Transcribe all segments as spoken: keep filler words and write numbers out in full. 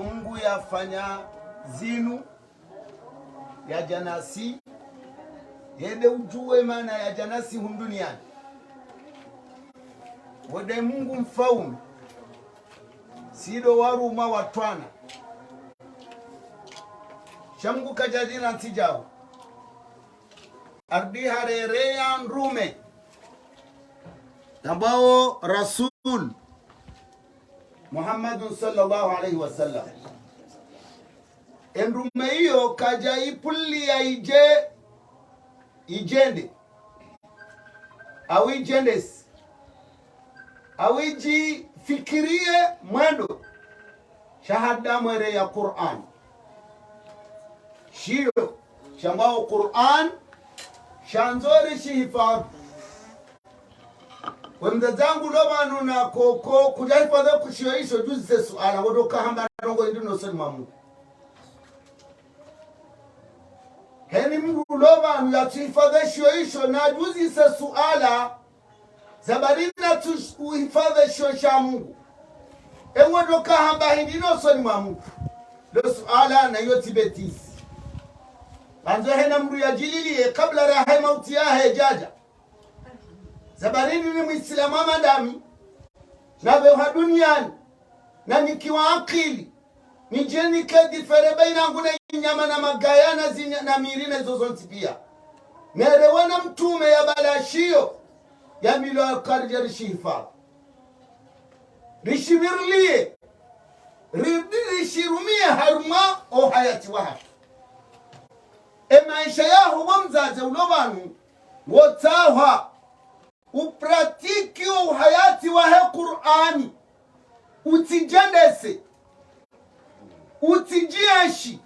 Mungu yafanya zinu, yadja nasi, yende udjuwe maana yadja nasi hunu duniani. Wo nde Mungu mfaume, si ndo warumwa watwana. Sha Mungu kadjadina ntsi djawo. Harudi harereya ndrume, yambwawo Rasul Muhammadun sallallahu alayhi wa sallam. Ye ndrume iyo kadja ipvuliya idje, idjende, au idjendese, au idjifikiriye mwendo, sha hadamu ereya Qur'an. Shiyo, shambwawo Qur'an, shandzo rishihifadhwi. We mdzadze hangu lo pvanu na koko, kudjahifadhwi kushiyo isho, djuzise suala, wodo kahamba ndrongo indri nosoni mwa Mungu. Heni mndru lo pvanu yatsihifadhwi shiyo isho, nadjuzise suala, zabari natsuhifadhwi shiyo sha Mungu. Ewe ndo kahamba hindri nosoni mwa Mungu. Lo suala na iyo tsi bêtise. Pvandzo hena mndru yadjililiye kabla raha ye mauti yahe yadjadja. Zabari nini Muislamu hama ndami, napvehwa duniani, nanikiwa akili, nidje nike différer baina yangu ne nyama na magaya na zinya-, na miri na izo zontsi piya. Nerewa na mtrume ya bala shiyo, ya milo ya karidja rishihifadhwi. Rishimiriliye, ri-, rishirumiye harumwa o uhayati wahatru. E maesha yaho bo mdzadze ulo pvanu, ngotsahwa upratiki o uhayati wahe Qur'ani, utsidjendese, utsidjienshi,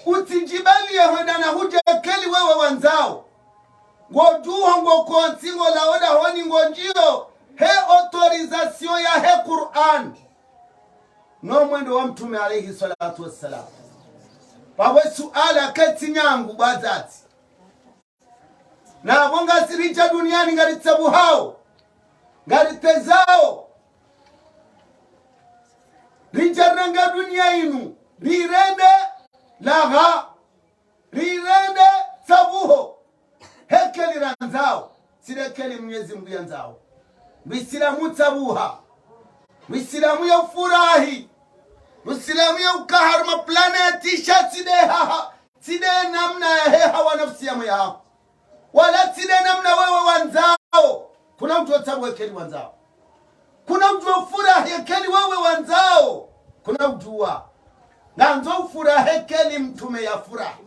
utsidjibaliye hwenda na hudja ekeli wewe wandzao. Ngodjuho, ngokontsi, ngolawo dahoni, ngondjiyo he autorisation yahe Qur'ani no mwendo wa mtrume alayhi swalatu wassalam. Pvapvo suala ketsi nyangu bo wadzadze. Na pvo ngasi ridja duniani ngaritsabuhao, ngaritezao. Ridja renge dunia inu, rirende lagha, rirende tsabuho. He keli randzao, tsi le keli Mwenyezi Mungu yandzao. Muislamu utsabuha. Muislamu ya ufurahi. Muislamu ya uka harumwa planète sha tsi le haha. Tsi le namna yahe hawa nafsi ya mwe yaho. Wala tsi le namna wewe wandzao. Kuna udjo tsabuha ekeli wandzao. Kuna udjo furahi ekeli wewe wandzao. Kuna udjuwa. Ngandzo ufurahi ekeli mtrume ya furahi.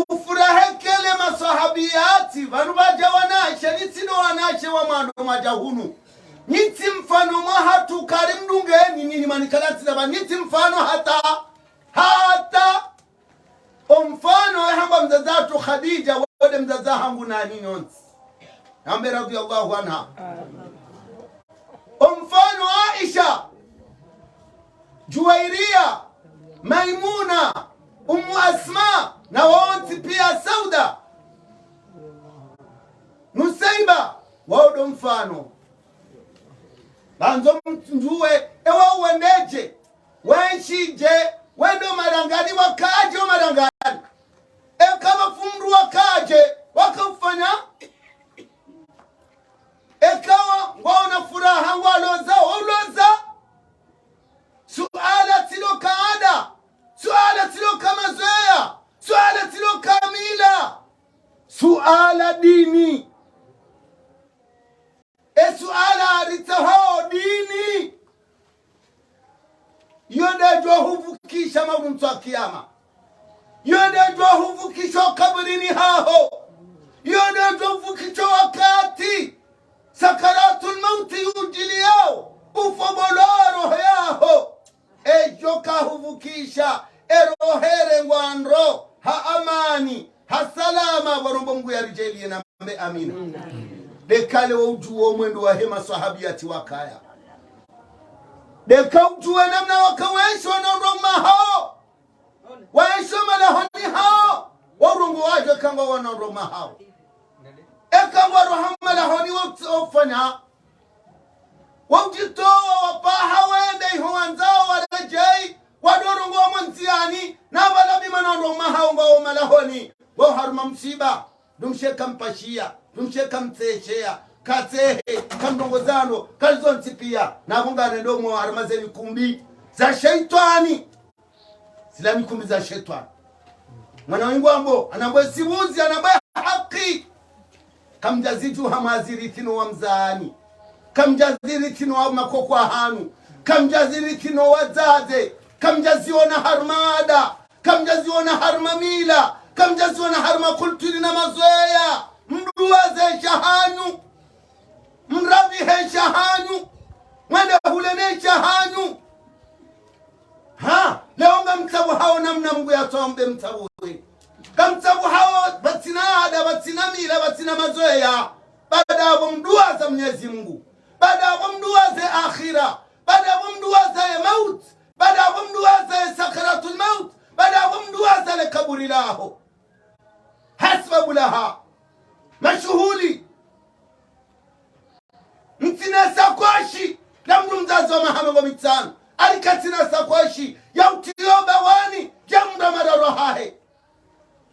Ufurahi ekeli maswahabiyati. Pvanu pvadja wanashe, nyi tsi ndo wanashe wa mwando mwadja hunu. Nyi tsi mfano mwahatru kari mdungeni, nyi ni manikala tsi na pva, nyi tsi mfano hata, hata. O mfano, ehamba mdzadze hatru Khadija, wo nde mdzadze hangu na nyi nyontsi. Hambe radhiyallahu anha. O mfano Aisha, Juwairiya, Maimuna, Ummu Asma, na wontsi piya Sauda, Nusaiba, wawo ndo mfano. Ngandzo mdjuwe, ewa wendedje, wenshidje, wendo marangani, wakadje o marangani. Eka mafumru wakadje, wakaufanya. Eka wa, ngwaona furaha, ngwaloza, wauloza. Suala tsi lo kaada, suala tsi lo kamazoea, suala tsi lo kamila, suala dini. E suala ritsahao dini. Yo nde djo huvukisha maudu ntsu ya kiyama. Yo nde djo huvukisha kaburini haho. Yo nde djo huvukisha wakati sakaratul mauti yudjiliyao, ufo bolo roho yaho. Edjo kahuvukisha, eroho erengwa ndro, ha amani, ha salama, pvo rombo Mungu yaridjaliye na mbe amina. Nde kale wo udjuwo mwendo wahe maswahabiyati wakaya. Nde ka udjuwe namna waka wenshi wa nondro mahao. Wenshi wa malahoni hao. Wa urongo wadjo eka ngwa wa nondro mahao. Eka ngwa roha malahoni wa ufanya. Wa udjitowa wapaha wende iho wandzao, waredjeyi, Ndo mshe kampashiya, ndo mshe kamtsesheya, katsehe, kamrongoza ndro, kalizontsi piya. Napvo ngarendo mwo harumwa ze nyikumbi za shetwani. Zila nyikumbi za shetwani. Mwana wangu wambo, anambwe zibuzi, anambwe haki. Kamdjazidjuha mwazirithi no wamzani. Kamdjazirithi no wamakoko hanu. Kamdjazirithi no wadzadze. Kamdjaziona harumwa ada. Kamdjaziona harumwa mila. Kamdjaziona harumwa kulturi na mazoweya. Mduwaze shahanyu. Mravihe shahanyu. Mwende hule ne shahanyu. Ha, leo ngamtsabuhao namna Mungu yatsoamba mtsabuhe. Ngamtsabuhao pvatsina ada, pvatsina mila, pvatsina mazoweya. Baada yapvo mduwaza Mnyezi Mungu. Baada yapvo mduwaze akhira. Baada yapvo mduwaza ye mauti. Baada yapvo mduwaza ye sakaratul mauti. Baada yapvo mduwaza le kaburi laho. Hasibabu laha. Mashuhuli. Ntsina sakwashi, la mndru mdzadze wa maha mengo mitsanu. Ali katsina sakwashi, ya utiyo bawani, ya mndra mararwa hahe.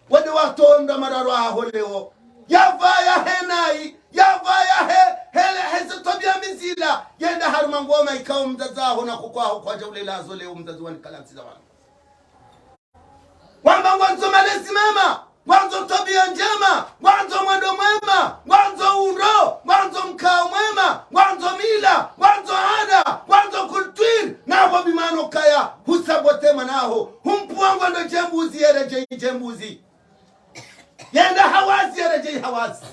Wende watowa mndra mararwa haho leo. Yapvaya he nayi, yapvaya he, hele, heze twabiya mbi zila. Yenda harumwa ngoma ikao mdzadze waho na koko waho kwadja ulela zo leo mdzadze wani kala ntsiza wani. Wamba ngwandzo malezi mema, ngwandzo twabiya ndjema, ngwandzo mwendo mwema, ngwandzo undro, ngwandzo mkao mwema, ngwandzo mila, ngwandzo ada, ngwandzo kulturi, napvo bimana ukaya, husabote mwana haho, humpvuwa ngwendo djembuzi, yeredjeyi djembuzi. Yenda hawazi, yeredjeyi hawazi.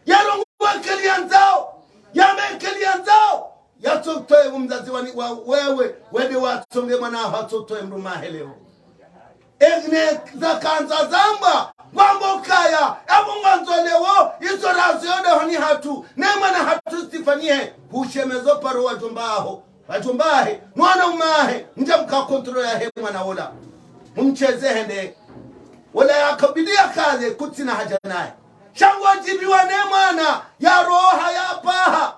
Yarongowa keli yandzao, yambe keli yandzao. Yatsotowe umdzadze wani wa wewe, wende watsonge mwana haho atsotowe mndru mahe leo. Egne zakandza zamba, ngwambo kaya, yapvo ngwandzo leo, izo razo yonde honi hatru, ne mwana hatru Stéphanie, hushemezo paro wadjomba haho, wadjomba hahe, mwana umahe, ndja mka kontrole yahe mwana wola. Mumtseze hende. Wola yakabidi yakaze kutsina haja naye. Sha ngwadjibiwa ne mwana, yaroha yapaha.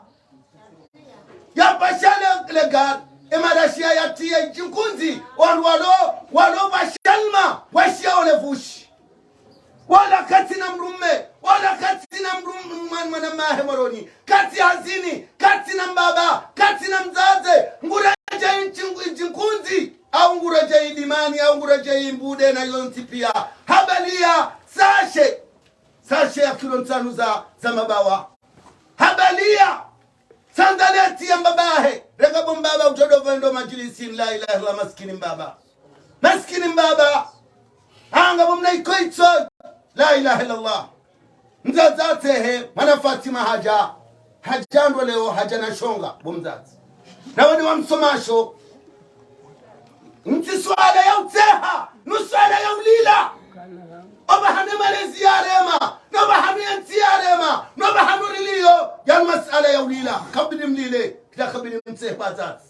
Yapasha le, le gari, e marashiya yatiya djinkunzi, walo, walo, walo pvasha lima, washiya ole pvushi. Wola katsina mdrume, wola katsina mdrume, mwana, mwana mahe Moroni, katsi hazini, katsina mbaba, katsina mdzadze, nguredjeyi djinku-, djinkunzi, au nguredjeyi dimani, au nguredjeyi mbude na yontsi piya. Habaliya, sashe, sashe ya kilo ntsanu za, za mabawa. Habaliya, sandaleti ya mbabahe. Renga bo mbaba utsodo pvendo majilisi, la ilaha illallah, maskini mbaba. Maskini mbaba. Anga bo mna iko itso. La ilaha illallah. Mdzadze atsehe, mwana Fatima hadja. Hadja ndo leo, hadja na shonga, bo mdzadze. Na wani wamsomasho. Ntsi swala ya utseha, nu swala ya ulila. Oba hanu malezi yarema, noba hanu yentsi yarema, noba hanu riliyo, yanu masala ya ulila. Kabidi mlile, kila kabidi mtsehe bazatsi.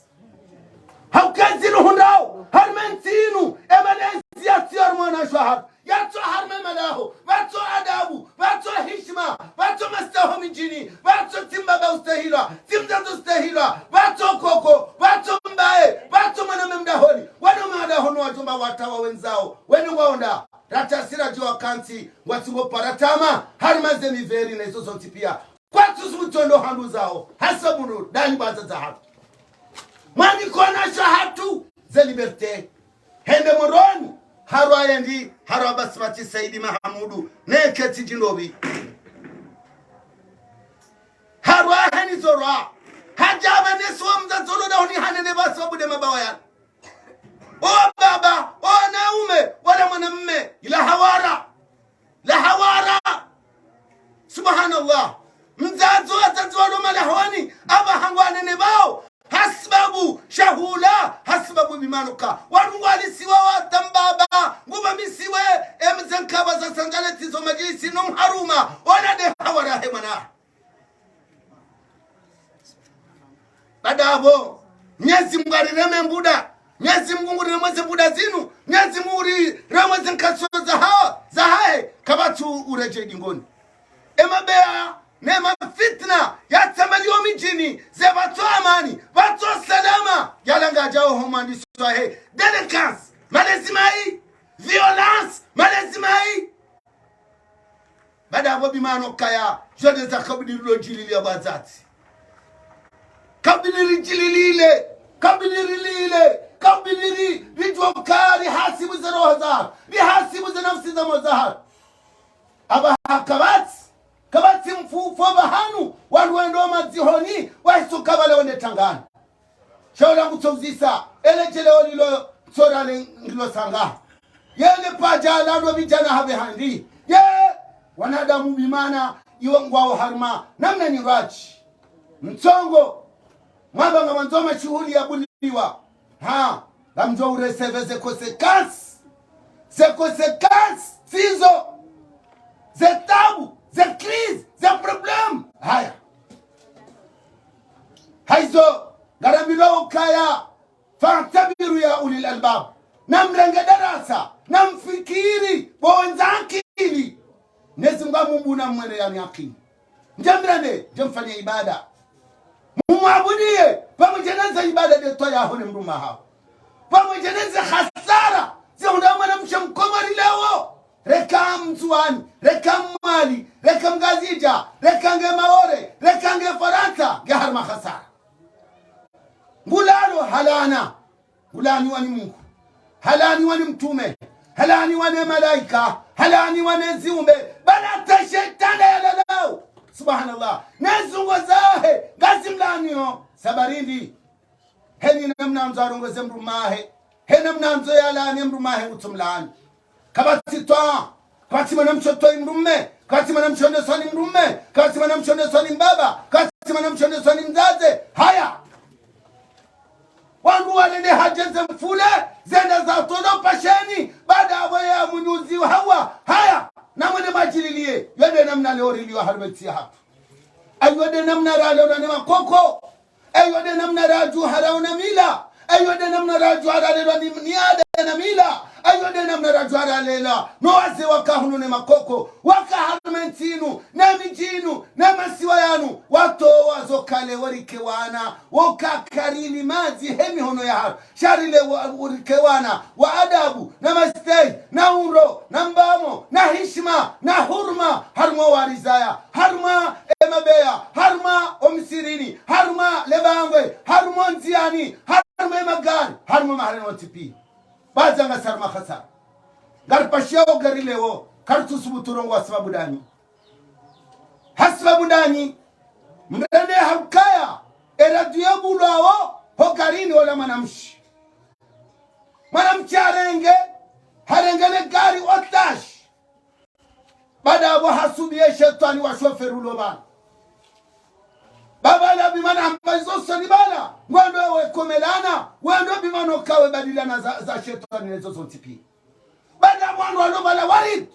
Hauka zinu hundrao, harumwa entsi inu, e malezi yatsiyo harumwa na shwaha. Yatso harumwa malaho, pvatso adabu, pvatso hishima, pvatso mastaho midjini, pvatso tsi mbaba ustahilwa, tsi mdzadze ustahilwa, pvatso koko, pvatso mbaye, pvatso mwana mme mdahoni, wana madaho no wadjomba watawa wendzao, wenu waonda, ratasi radjiwa kantsi, ngwatsingo para tama, harumwa ze miveri na izo zontsi piya. Kwatsu subutu ndo handu zao, hasabu ndo, dani baza za hatru. Mwani kona sha hatru, ze liberté. Hende Moroni, harwa yendi, harwa Basmati Saidi Mahamudu, ne ketsi djindopvi. Harwa heni zorwa, hadja pvanu so mdzadze olo dahoni hanene pvasa bude mabawa ya. O baba, o wanaume, wala mwanamme, ila hawara. La hawara. Subhanallah. Mdzadze, wadzadze walo malahoni, apvaha ngwanene pvao. Hasibabu shahula, hasibabu bimanuka. Wanu ngwalisiwa watambaba, ngupvamisiwe, emze nkaba za sandaleti zo majilisi no mharuma, ona de hawara he mwana. Baada yapvo, Mnyezi Mungu arireme mbuda. Mnyezi Mungu nguriremweze mbuda zinu. Mnyezi Mungu nguriremweze nkasoro za ha-, za hahe. Kapvatsu uredjeyi dingoni. E mabeya, ne mafitna, yatsambaliyo midjini, ze pvatso amani, pvatso salama. Yalanga djao ho mwandiswa he. Délinquance, malezi mayi. Violence, malezi mayi. Baada yapvo bimana ukaya, zone za kabili ridjililiya bwadzadze. Kabili ridjililile, kabili rilile, kabili ri-, ridjoka rihasibu ze roho za, rihasibu ze nafsi za mozahar. Apvaha kapvatsi, kapvatsi mfufo pvahanu, wandru wendo madzihoni, wahisuka pvala wende tangani. Shaula ngutsouzisa, ele djeleo lilo tsorale ngilo sanga. Yele paja lando pvidjana hapve handi. Ye, wanadamu bimana, iwo ngwao harumwa, namna ni raji. Mtsongo, mwamba ngamwandzo mashuhuli ya buliwa. Ha, ngamdjo ureseve ze conséquences. Ze conséquences, zizo. Ze tabu, ze crise, ze problème. Haya. Haizo, ngarambilwao ukaya, فاعتبروا يا أولي الألباب. Namrenge darasa, namfikiri, bo wendza akili. Mnyezi Mungu amuumbu na mwele yani akili. Ndje mrende, ndje mfanye ibada. Mumwabudiye, pvamwedja neze ibada de twa yahone mdrume haho. Pvamwedja neze hasara, zihundra mwanamshe mkomori leo. Reka Mndzuwani, reka Mmwali, reka Mngazidja, reka nge Maore, reka nge Farantsa, nge harumwa hasara. Ngulalo halana, ngulaaniwa ni Mungu, halaaniwa ni mtrume, halaaniwa ne malaika, halaaniwa ne ziumbe, bala hata shetwani yalalao. Subhanallah. Ne zungo zahe, ngazimlaanio, sababu ndi. Heni namna andzo arongoze mdrume wahe. Heni namna andzo yalaane mdrume wahe ngutsomlaani. Kapvatsi twa, kapvatsi mwanamshe twa ni mdrume, kapvatsi mwanamshe nde swa ni mdrume, kapvatsi mwanamshe nde swa ni mbaba, kapvatsi mwanamshe nde swa ni mdzadze. Haya. Wandru walele hadje ze mfule, zenda za tolo pasheni, baada apvo ya mnyuzi hawa. Haya. Namwende mwadjililiye, yo nde namna leo riliwa harumwa entsi yahatru. Ayo nde namna ralelwa ne makoko. Eyo nde namna radjuha raona mila. Eyo nde namna radjuha ralelwa ni, ni ada na mila. Eyo nde namna radjuha ralelwa no wazee waka hunu ne makoko, waka harumwa entsi inu, ne midji inu, ne masiwa yanu. Watowa zo kale warike wana, woka karili madzi he mihono yahatru. Sha rile wa-, urike wana wa adabu, na mastehi, na undro, na mbamo, na hishima, na huruma, harumwa warizaya, harumwa emabeya, harumwa omsirini, harumwa lebangwe, harumwa ndziani, harumwa emagari, harumwa mahala wontsi piya. Badzanga sarma khasa. Ngaripashiyao gari leo, karitsusubutu rongowa sababu ndani. Hasibabu ndani, mrende haukaya, e radio yabulwao, ho garini ola mwanamshe. Mwanamshe harenge, harenge ne gari otage. Baada apvo hasubiye shetwani wa shoferi ulo pvanu. Baba la bimana hamba izo soni bala, ngwendo we komelana, wendo bimana ukawe badilana za, za shetwani nezo zontsi piya. Baada wandru walo pvala waridi.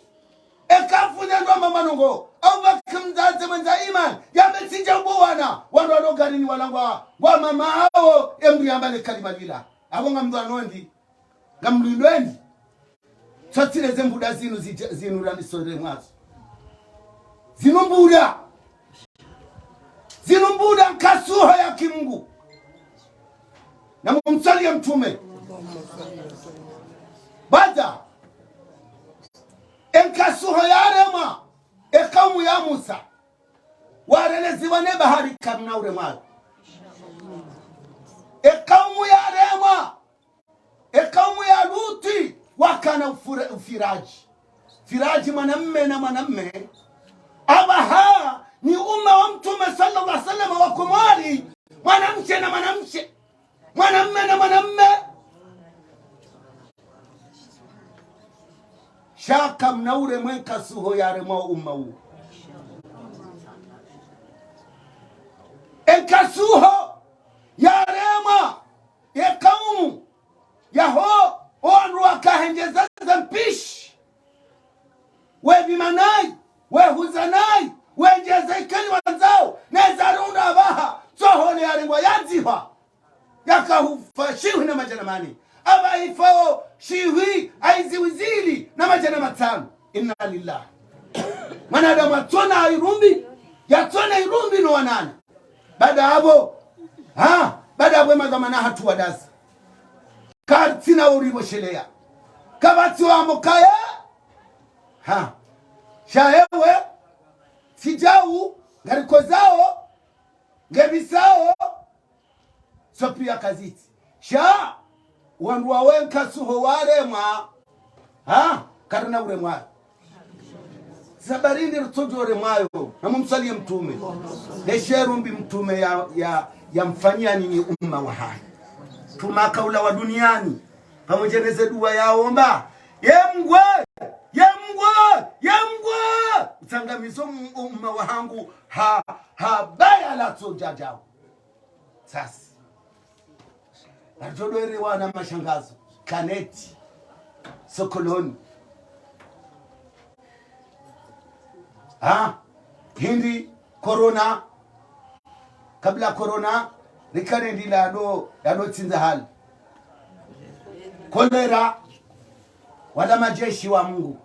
Eka fundi ndo mama nongo. Au baki mdzadze mwendza imani. Yambe tsidja ubo wana. Wandru walo garini walangwa. Wa mama hawo. Emdru yamba le kalima lila. Apvo ngamdru anondi. Ngamdru inondi. Tsotsi le ze mbuda zinu zidja-, zinu randisore mwazo. Zinu mbuda. Zinu mbuda nkasuho ya kimungu. Na mumswaliye mtrume. Baada, enkasuho yaremwa, ekaumu ya Musa, wareleziwa ne bahari kamna uremwayo. Ekaumu yaremwa, ekaumu ya Luti wakana ufura-, ufiraji. Firaji mwanamme na mwanamme. Apvaha ni umma wa Mtrume swallallahu alayhi wasallam wa Komori. Mwanamshe na mwanamshe. Mwanamme na mwanamme. Sha kamna uremwa enkasuho yaremwa umma wu. Enkasuho yaremwa ye kaumu yaho, owandru wakahendjeza ze mpishi. Wepvima nayi, wehuza nayi, wendjeza ikeli wandzao, neza runda apvaha, tsohole yarengwa yadzihwa. Yakahufa shihwi na madjana mane. Apvaha ifao shihwi aizihwi zili na madjana matsanu. Inna lillahi. Mwanadamu atsona irumbi, yatsona irumbi no wanana. Baada apvo, ha, baada apvo emadhwamana hatru wadazi. Karitsina uripvosheleya. Kapvatsi wambo kaya. Ha. Sha ewe, tsi djau, ngarikozao, ngevisao, zo pia kazitsi. Sha, wandru wawe nkasuho waremwa. Ha? Karina uremwayo. Sababu ndo ritsodjo remwayo. Namumswaliye Mtrume. Eshe rumbi Mtrume ya, ya, yamfanyia nini umma wahahe. Mtrume hakaula wa duniani. Pvamwedja neze dua yaomba. Ye Mngu, ye Mngu, ye Mngu. Utsangamizo um-, umma wahangu ha, ha baya la tsodja djao. Sasi. Narijodo ere wana mashangazo, Kaneti, Sokoloni. Ha? Hindri corona, kabla corona, rikana ndila yado, yado tsindza hali. Kolera, wala majeshi wa Mungu.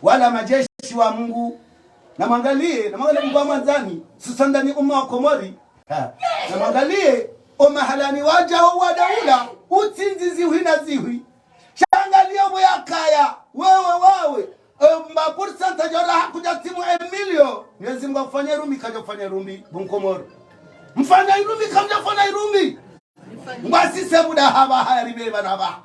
Wala majeshi wa Mungu. Namwangaliye, namwangaliye Mungu wa mwandzani, hususwani umma wa Komori. Ha. Namwangaliye, omahalani wadjao wa daula, utsindzi zihwi na zihwi. Sha angaliya opvo yakaya, wewe wawe, e, ma pourcentage ya raha kudja timu emilio, Mwenyezi Mungu afanye rumbi, kadja fanye rumbi, bo Mkomori. Mfanye rumbi, kadja fanye rumbi. Ngwasise muda hapvaha yaribeba na pvaha.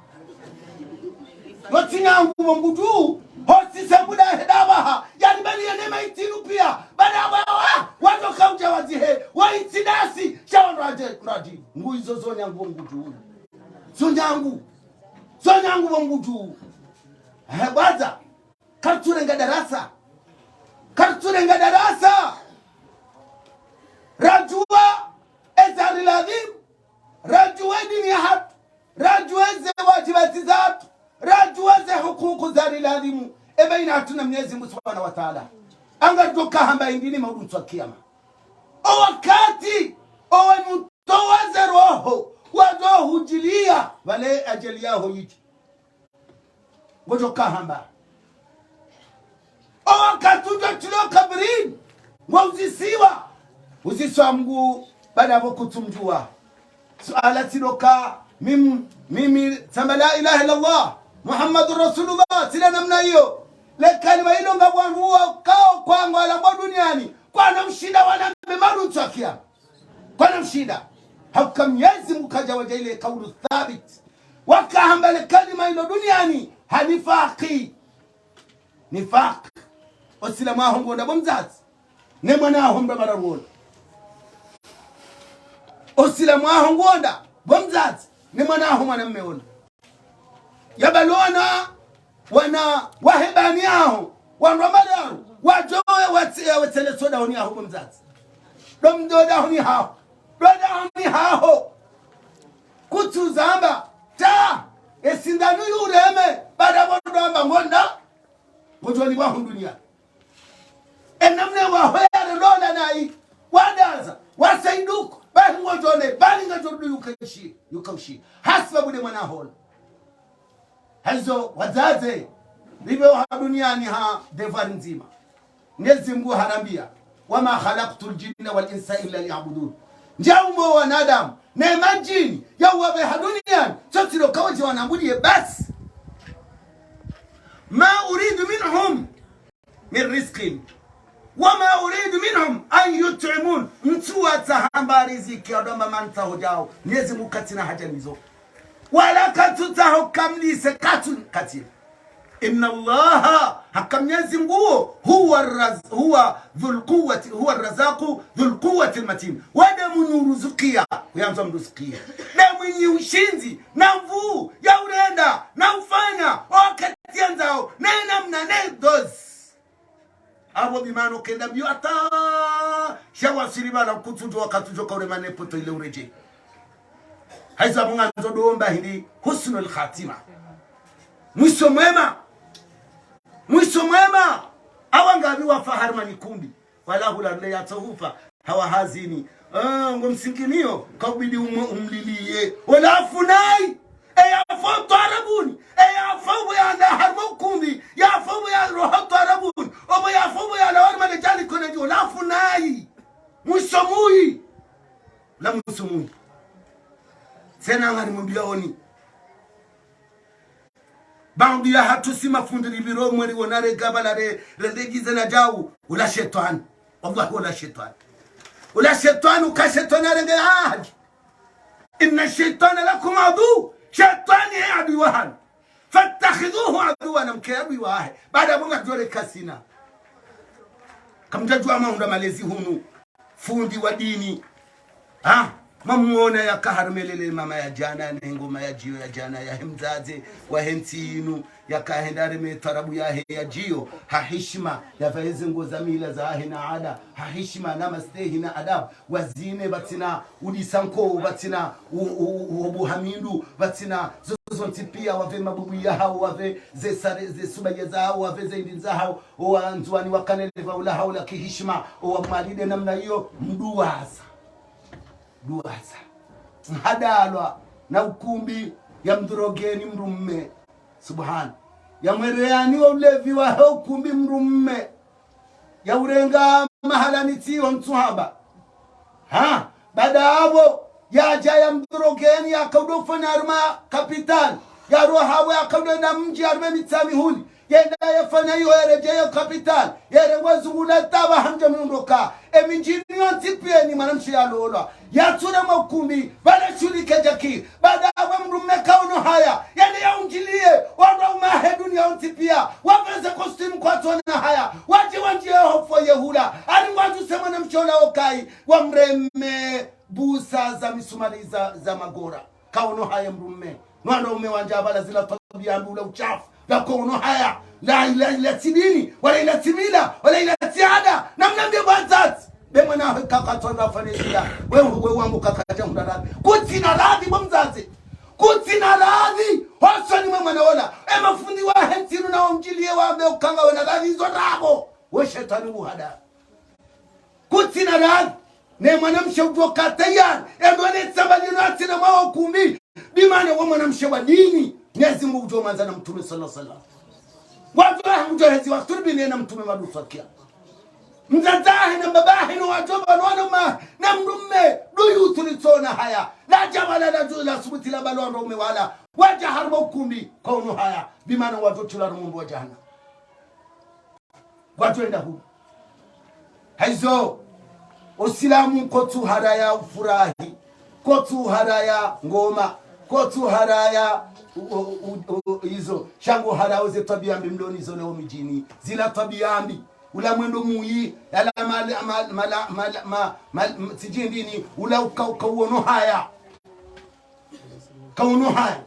Yo tsi nyangu bo ngudjuo, hosise muda heda pvaha, yaribali yene maitinu pia, bada pvaha, wadjo kaudja wazihe, waitsi dasi, sha wandru wadje, ndradi. Ngu izo zo nyangu bo ngudjuo. Zo nyangu. Zo nyangu bo ngudjuo. He, bwaza. Karitsurenga darasa. Karitsurenga darasa. Radjuwa eza riladhimu. Radjuwa dini yahatru. Radjuwa ze wadjibati zahatru. Radjuwa ze hukuku zariladhimu. Eba ina hatru na Mwenyezi Mungu Subhanahu wa Ta'ala. Anga ridjo kahamba indini maudu ntswa kiyama. O wakati, owe nutowa ze roho, wadjo hudjiliya, pvale ajali yaho yidji. Ngodjo kahamba. O wakati udjo tilo kaburini, ngwauzisiwa. Uziswa Mungu, bada pvo kutsumdjuwa. Suala tsiloka, mim-, mimi, tsamba la ilaha illallah, Muhammadur Rasulullah, tsila namna iyo. Le kalima ilo nga wandru wakao kwangwala mwa duniani, kwana mshinda wanambe maru ntswa kiyama. Kwana mshinda. Hauka Mwenyezi Mungu kadja wadja ile kaulu thabit. Wakahamba le kalima ilo duniani, ha nifaki. Nifaq. Osilamu waho ngonda bo mdzadze. Ne mwana waho mba mara ruona. Osilamu waho ngonda bo mdzadze. Ne mwana waho mwana mme ona. Yabalona wana wahe bani yaho. Wandru wa mali yaho. Wadjowe watsi-, wetsele soda honi yaho bo mdzadze. Dom doda honi haho. Doda honi haho. Kutsuzamba. Ta. Esindanu yureme. Bada bo ndo amba ngonda. Ngodjoni waho duniya. Enamna waho yale lola nayi, wadaza, wasaiduko, bahi ngodjone, bali ngodjo rudu yukaushi, yukaushi. Hasibabu nde mwana holo. Hayizo, wadzadze, ribe wa duniani ha devoir ndzima. Mwenyezi Mungu harambiya, وما خلقت الجن والإنس إلا ليعبدون. Ndjaumba wanadamu, ne madjini, yauwabe ha duniani, tso tsilo kawadje wanambudiye basi. ما أريد منهم من رزق وما أريد منهم أن يطعمون. Ntsuwatsaha mba riziki, adamba mantsaho djawo. Mwenyezi Mungu katsina haja nizo. Wala katsutsaho kamlise katsu, katsina. إن الله, haka Mwenyezi Mungu, هو الرز-، هو ذو القوة، هو الرزاق ذو القوة المتين. Wade mwinyi uruzukiya, uyandzo mruzukiye. Nde mwinyi ushindzi, na nvuu, ya urenda, na ufanya, wakati yandzao, ne namna, ne dozi. Apvo bimano kenda mbiyo hata, sha wasili bala kutsudjo wakati udjo kaure mane poto ile uredjeyi. Hayizo apvo ngandzo domba hindri husnul khatima. Mwiso mwema. Mwiso mwema. Awa ngapvi wafa harumwa nyikumbi. Wala hula nde yatsohufa. Hawa hazini. Ah, ngo msinkiniyo. Kaubidi umwe umliliye. Wala afu nayi. Eyafa utwarabuni. Eyafa ubo yanda harumwa ukumbi. Yafa ubo ya roha utwarabuni. Obo yafa ubo yanda wari mane djali kone djo. Wala afu nayi. Mwiso muyi. La mwiso muyi. Tsena ngani mwambiya oni. Baadhwi yahatru si mafundi ripviro mweri wona regaba la re, rendegidze na djau, ula shetwani. Wallahi, ula shetwani. Ula shetwani, uka shetwani arenge ahadi. إن الشيطان لكم عدو. Shetwani ye adui wahanyu. فاتخذوه عدوا, namke adui wahe. Baada ya bonga djore kasina. Kamdjadjuwa mahundra malezi hunu. Fundi wa dini. Ha? Mamuona yaka harumwa lele mama ya djana, ne ngoma ya djiyo ya djana, yahe mdzadze, wahe ntsi inu, yaka henda harumwa twarabu yahe ya djiyo, ha hishima, yapvae ze nguo za mila zahe na ada, ha hishima na mastehi na adabu, wazine pvatsina udisa nko, pvatsina u-, u-, u-, ubuha mindru, pvatsina zozo zontsi pia, wapve mabubu yahao, wapve ze sare, ze subaya zahao, wapve ze indri zahao, o wandzuwani wakanele pva ula haula kihishima, o wamwalide namna iyo, mduwaza. Duwaza. Mhadalwa na ukumbi ya mdhurogeni mdrume. Subhana. Ya mwereyani wa ulevi wahe ukumbi mdrume. Ya urenga mahala ni tsi yo ntsuhaba. Ha, baada apvo, yadja ya mdhurogeni, yakaudo fanya harumwa kapitali. Yaroha we yakaudo enda mdji harumwa Mitsamihuli. Yenda yefanya iyo, yeredjeyi kapitali. Yere wazungula taba hamdja miondoka. Emidjini yontsi pia ni mwanamshe yalolwa. Yatsure mwa ukumbi, pvala shulike djaki. Baada apvo mdrume kaono haya. Yende yaundjiliye, wandru waume wahe duniya yontsi pia. Wapveze kostimu kwatsona haya. Wadje wandjiye hofo yehula. Ari ngwadjuse mwanamshe ola okayi. Wamreme busa za misumari za, za magora. Kaono haya mdrume. Mwana ume wandja pvala zila twabiya mbi ula ushafu. Lako ono haya. La, ila, ila tsi dini. Wala ila tsi mila. Wala ila tsi ada. Namnambie bo wadzadze. Be mwana wahe kaka tsonda fane zila. We, we wangu kaka dja hundra radhi. Kutsina radhi bo mdzadze. Kutsina radhi. Hosoni mwe mwana ola. E mafundi wahe ntsi inu na wamdjiliye wambe ukanga wena radhi izo ndrabo. We shetwani uhada. Kutsina radhi, ne mwanamshe udjo ka tayari, endo ne tsamba linu atsina mwa ukumbi, bimane wo mwanamshe wa dini, Mwenyezi Mungu udjo mwandza na Mtrume swalla Llahu alayhi wasallam. Wadjo wahe mdjo hezi wa turbi ne na Mtrume madusakia. Mdzadze wahe na mbaba wahe no wadjo pvanu wana uma, na mdrume, duyu tulitsona haya. La djabala la dju la subuti la balwa ndo ume wala. Wadja harumwa ukumbi, kaono haya, bimane wadjo tula harumwa mbo wa jahannam. Ngwadjo enda hu. Hayizo, Usilamu kotsu haraya ufurahi, kotsu haraya ngoma, kotsu haraya u-, u-, u-, u-, izo. Sha ngo haraya oze twabiya mbi mlo nizo leo midjini. Zila twabiya mbi. Ula mwendo muyi, yala mala, mala, mala, mala, ma, ma, m-, tsidjindini, ula uka, uka uono haya. Kaono haya.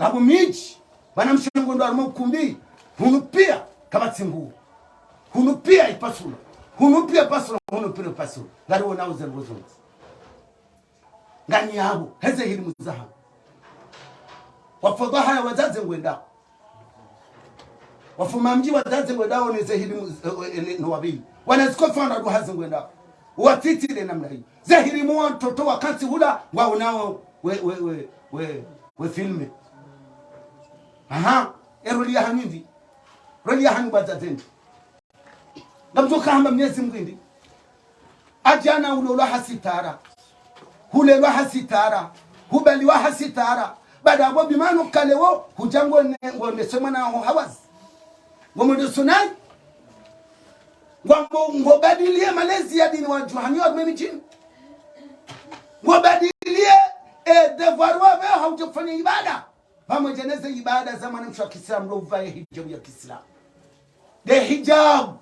Ngapvo midji, mwanamshe ngondo harumwa ukumbi, hunu pia kapvatsi nguo. Hunu pia ipasula. Hunu pia pasula, hunu pia pasula. Ngari wonao ze nguo zontsi. Ngani yapvo, heze hilimu zaha. Wafo dhwahaya wadzadze ngwendao. Wafo mamdji wadzadze ngwendao ne ze hilimu, eh, eh, no wapvili. Wana zikofi wana duha ze ngwendao. Watsitsi le namna hiyo. Ze hilimu wa ntoto wakantsi hula, ngwaonao we, we, we, we, we filme. Aha, e roli yahanyu ndi. Roli yahanyu bo wadzadze ndi. Ngamdjo ka hamba Mwenyezi Mungu ndi. Adjana ulolwa ha sitara. Hulelwa ha sitara. Hubaliwa ha sitara. Baada apvo bimane kalewo, hudja ngone, ngone se mwana waho hawazi. Ngomwendo sonayi. Ngwambo, ngobadiliye malezi ya dini wadjuhanyo harumwa emidjini. Ngobadiliye, eh, devoir wapve ha udjo fanya ibada. Pvamwedja neze ibada za mwanamshe wa kiislamu ndo upvaye hijabu ya kiislamu. Nde hijabu.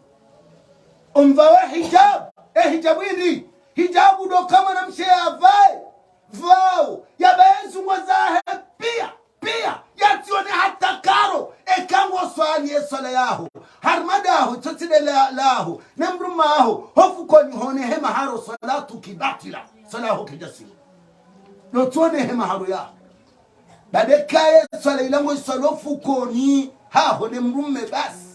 Umva we hijabu. E hijabu hindri? Hijabu ndo ka mwanamshe yapvae. Pvao. Yapvae zungo zahe pia. Pia. Yatsione hata karo. Eka ngoswali ye swala yaho. Harumwa daho. Tsotsi nde la, laho. Ne mdrume waho. Ho fukoni honehe maharo swalatuki batila. Swala yaho kayidjasihi. Ndo tsonehe maharo yaho. Baada kaye swala ila ngoiswalo fukoni, haho ne mdrume basi.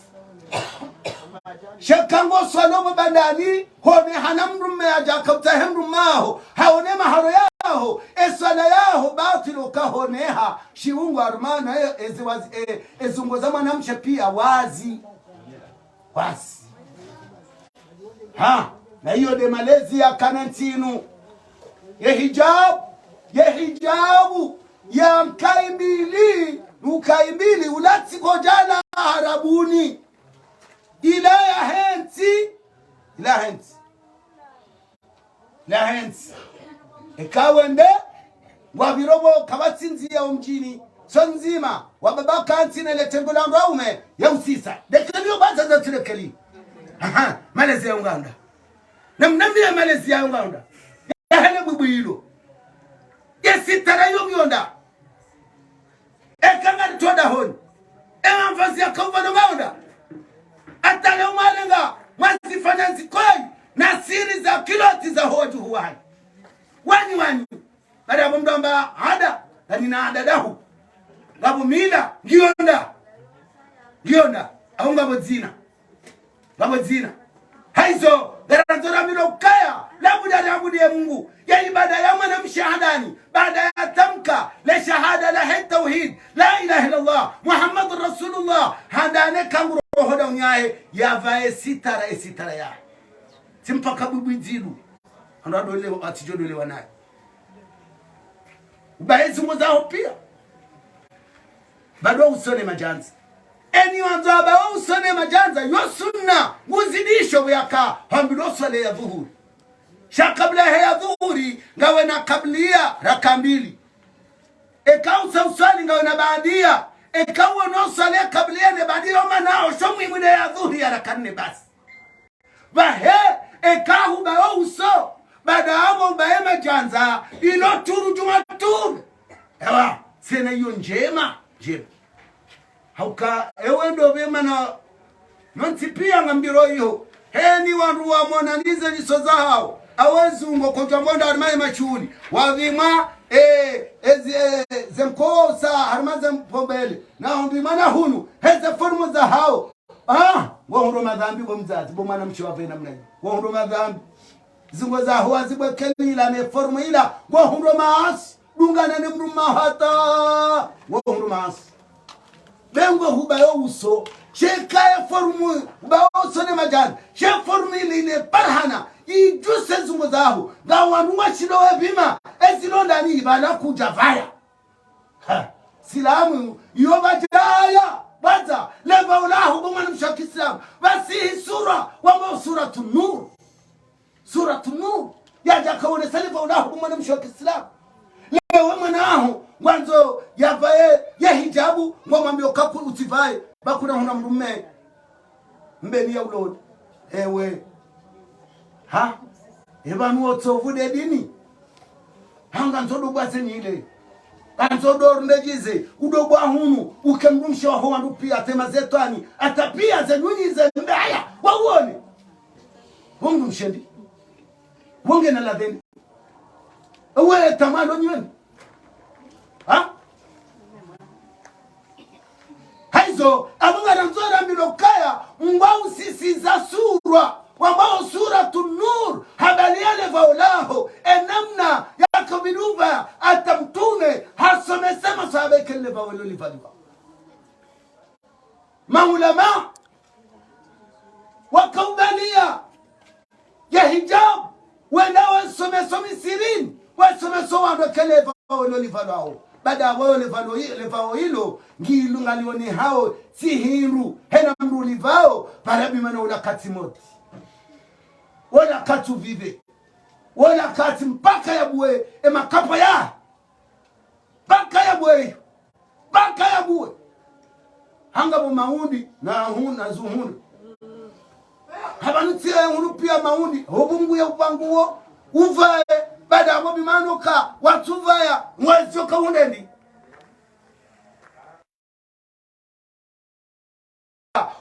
Sha eka ngoswalo pvo bandani, honeha na mdrume yadja kautsahe mdrume waho, haone maharo yaho, e swala yaho batwili ukahoneha, shiungo harumwa nayo ezi wazi, e, ezungo za mwanamshe pia wazi. Wazi. Ha, na iyo nde malezi yakana ntsi inu. Ye hijabu, ye hijabu, ya nkayi mbili, ukayimbili, ulatsi kodjana harabuni. Ila ya hentsi, ila hentsi. La hentsi. Eka wende, wapviro pvo kapvatsi ndziya omdjini. So ndzima, wababa kantsi ne le tengo la ndwaume, ya usisa. Lekeli yo baza za tsi lekeli. Aha, malezi ya unganda. Na mnambi ya malezi ya unganda. Ya hele bwibwi ilo. Ya sitara yo ngiyonda. Eka ngari twa dahoni. Ema mvazi ya kauva no ngaonda. Hata leo mwalenga, mwazifanya nzikoi, na siri za kiloti za hodju huwani. Wani, wani. Bari abo mdru amba ada, ngani na ada dahu. Ngapvo mila, ngiyonda. Ngiyonda, au ngapvo dzina. Ngapvo dzina. Haizo, ngarandzo ramilo ukaya, labuda riabudiye Mungu. Ye ibada ya mwanamshe handani, baada ya tamka, le shahada lahe tauhid, la ilaha illallah, Muhammadur Rasulullah, handani kanguro hoda unyahe, yapvaye sitara, e sitara yahe. Tsi mpaka bwibwi dzidu. Ando adole, atsidjo dole wanaye. Ubaye zungo zaho piya. Bado usone madjandza. Eni wandzo aba usone madjandza, yo sunna, uzidisho buyaka, hambi lo swale ya dhuhuri. Sha kabla he ya dhuhuri, ngawe na kabliya, raka mbili. Eka usa uswali ngawe na baadiya. Eka uwo no swale kabliya ne baadiya, omana osho mwimwine ya dhuhuri ya raka nne basi. Pvahe, eka huba wo uso, baada apvo ubaye madjandza, ilo turu djuma turu. Ewa, tsena iyo ndjema, ndjema. Hauka, ewe ndo pve mana, nontsi piya ngambiro iyo. Heni wandru wamona nize nyiso zahao. Awe zungo kodja mbonda harimwa ye mashuhuli. Wapvimwa, eh, ezi, eh, ze nkosa, harimwa ze mpombele. Na umbimwa na hunu, heze forumu zahao. Ah, ngohundro madhambi bo mdzadze, bo mwanamshe wapve namna iyo. Ngohundro madhambi. Zungo zaho wazibwe kelila ne forumu ila, ngohundro maasi, dungana ne mdru mahata, ngohundro maasi. Be ngo huba yo uso, sheka ye forumu, huba yo uso ne madjandza, she forumu ili ne parhana, idjuse zungo zaho, nga wanu washindo wepvima, ezilo ndani ibala kudja pvaya. Ha, silamu, iyo badjaya, badza, leva ulahu bo mwanamshe wa kiislamu, basi hi sura, wamba Suratu Nur. Suratu Nur. Yadja kaonesa leva ulahu bo mwanamshe wa kiislamu. Lewe mwana aho, ngwandzo yapvaye, ye hijabu, ngomwambiyo kaku utsipvaye, bakuna huna mdrume. Mbeni ya uloni. Ewe. Ha? Epvanu wotsovu de dini. Hanga nzo do bwa zenile. Kanzo do rundedjize. Udo bwa hunu. Uke mdrumshe waho wandru piya tema zetwani. Ata piya ze nyunyi ze mbaya. Wawone. Wo mdrumshe ndi. Wo nge na ladheni. Ewe tamalo nyweni. Ha? Haizo, apvo ngarandzo rambilwa ukaya, ngwa usisiza sura, wambao Suratu Nur, habari ya leva ulaho, enamna yakabiluva, ata mtrume, hasomesa maswahaba ike leva welo livaliwa. Maulama, wakaubaliya, ya hijab, wenda wasomeso misirini, wasomeso wandru ike leva welo livaliwao. Baada welo livalo i-, levao ilo, ngilo ngalionehao, tsi hindru, hena mdru livao, pvala bimana ula kati moti. Ula kati uvive. Ula kati mpaka ya bwe, e makapa ya. Mpaka ya bwe. Mpaka ya bwe. Hanga bo maundi na hu-, na zuhuri. Hapvanu tsiya ya hunu piya maundi. Hopvungu ya upangu wo. Uvaye. Baada apvo bimana uka. Watsuvaya. Ngwazio ka undendi.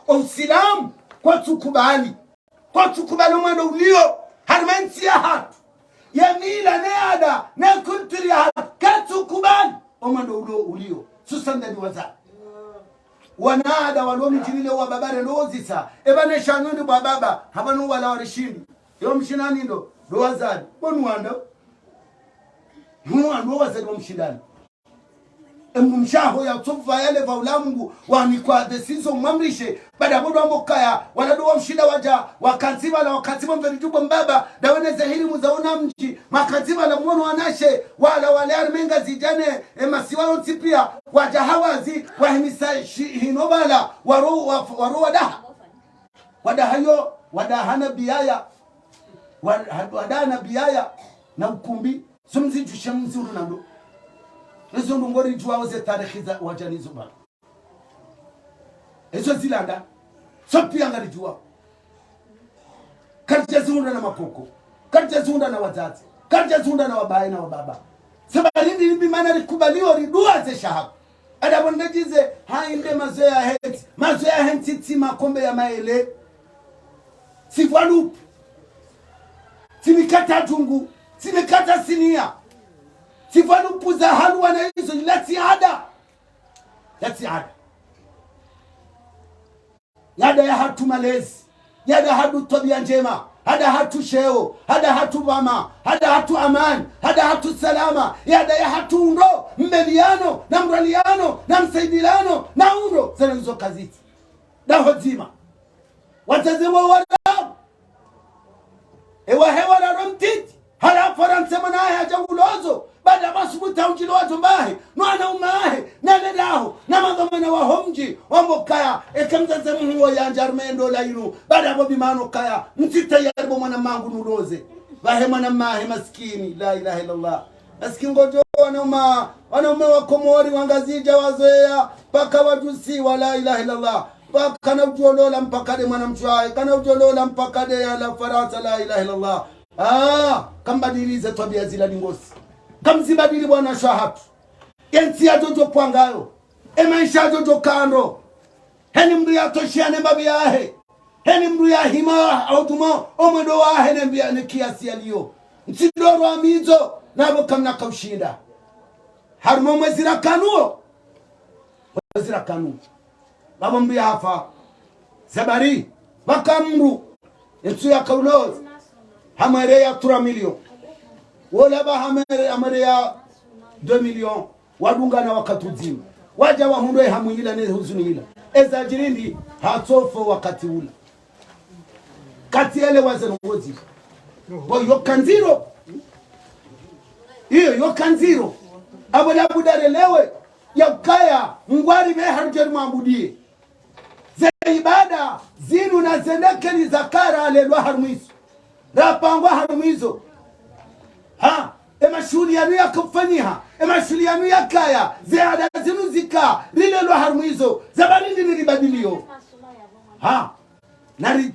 Usilamu kwatsukubali. Kwatsukubali omwendo uliyo harimwa entsi yahatru. Ye mila, ne ada, ne kulturi yahatru. Katsukubali omwendo uliyo, uliyo. Hususwani ndani wazali. Wana ada walo midjini leo wababa rendo wozisa. Eba ne shanyo ndi bwa baba. Hapvanu wala warishindi. Yo mshinani ndo. Ndo wazali. Bo nu wanda. Nu wanda wazali wa mshindani. Emdrumshe waho yatsopva yale pvaula Mungu, wanikwa décision mwamrishe, baada pvo ndo wambo kaya, wala ndo wamshinda wadja, wakantsi pvala, wakantsi pvo mveri djubo mbaba, ndawe ne zehiri muzaona mdji, makantsi pvala mwono wanashe, wala wale harumwa Ngazidja ne, emasiwa yontsi pia, wadja hawazi, wahimisa shi-, hino pvala, waro, wa-, waro wadaha. Wadaha yo, wadaha na biyaya, wa-, wadaha na biyaya, na ukumbi, so mzidjushe mzuru na ndo. Ezo ndrongoo ridjuwao ze tarehi za wadja nizo pvanu. Ezo zilanda, so pia ngaridjuwao. Karidja zihundra na makoko, karidja zihundra na wadzadze, karidja zihundra na wabaye na wababa. Sababu rindi ribi mana rikubaliyo riduwa ze shahabu. Ada pvo ndedjize, ha inde mazoea ya hentsi, mazoea ya hentsi tsi makombe ya maele. Tsi pvwalupu. Tsi mikata djungu, tsi mikata sinia. Tsi pvwalupu za haluwa na izo, ila tsi ada. Ila tsi ada. Yada yahatru malezi, yada yahatru twabiya ndjema, hada yahatru sheo, hada yahatru pvama, hada yahatru amani, hada yahatru salama, yada yahatru undro, mbeliyano, na mraliyano, na msaidilano, na undro, zana nizo kazitsi. Daho dzima. Wadzadze wa warabu. Ewa hewa raro mtiti. Halafu Farantsa mwana wahe hadja ulozo. Baada masubuta udjilozo mbahe. No wanaume wahe. Na lelaho. Na madhwamana waho mdji. Wambo kaya. Eka mdzadze muhu wo yandja harumwa endo la inu. Baada pvo bimano kaya. Mtsita yaribu mwana mangu nuloze. Pvahe mwana mahe masikini. La ilaha illallah. Masikini ngodjo wanaume. Wanaume wa Komori wa Ngazidja wazoea. Mpaka wadjusiwa. La ilaha illallah. Mpaka na udjo lola mpaka nde mwana mshe wahe, kana udjo lola mpaka nde yala Farantsa, la ilaha illallah. Ah, kambadili ze twabiya zila lingosi. Kamzibadili bwana shahatru. Yentsi yadjo djo pvwa ngayo. Emaesha yadjo djo ka ndro. Heni mndru yatoshiya ne mbapvi yahe. Heni mndru yahima auduma omwendo wahe ne mbiya ne kiyasi yaliyo. Ntsi ndo rwamidzo, na pvo kamna kaushinda. Harumwa mwezi rakanu wo. Mwezi rakanu. Pvapvo mndru yahafa. Zabari, pvaka mndru. Entsu yakauloza. Hamwereya trois millions. Wola pva hamwere-, hamwereya deux millions. Wadungana wakati udzima. Wadja wahundre hamu yila ne huzuni yila. Eza djiri ndi hatsofo wakati ula. Kati ele waze nongozi. Pvo yo ka ndziro. Iyo yo ka ndziro. Apvo labuda relewe. Ya ukaya ngwari pve harudjeri mwabudiye. Ze ibada zinu na zendekeni zakara lelwa harumwa izo. Rapangwa harumwa izo. Ha, emashuhuli yanu yakafanyiha, emashuhuli yanu yakaya, ze ada zinu zika, rilelwa harumwa izo, zabari ndini ribadiliyo. Ha, nari,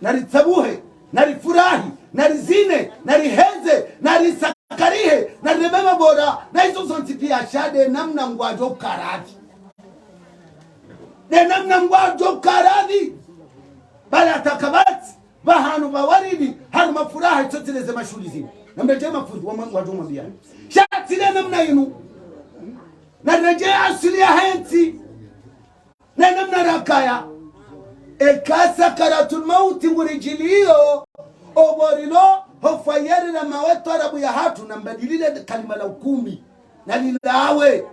naritsabuhe, narifurahi, narizine, nariheze, narisakarihe, narirebe mabora, na izo zontsi pia sha nde namna ngwadjo karadhi. Nde namna ngwadjo karadhi. Bala takabati. Pvahanu pvawaridi, harumwa furaha, itso tsi leze mashuhuli zinu. Namredjeye mafundi, wa mwa-, wadjo mwambiya. Sha tsi le namna inu. Naredjeye asili ya hentsi. Na namna rakaya. Eka sakaratul mauti nguridjiliyo, opvo rilo, hofwa yeri na mawe twarabu yahatru, nambadilile kalima la ukumbi. Nalilawe.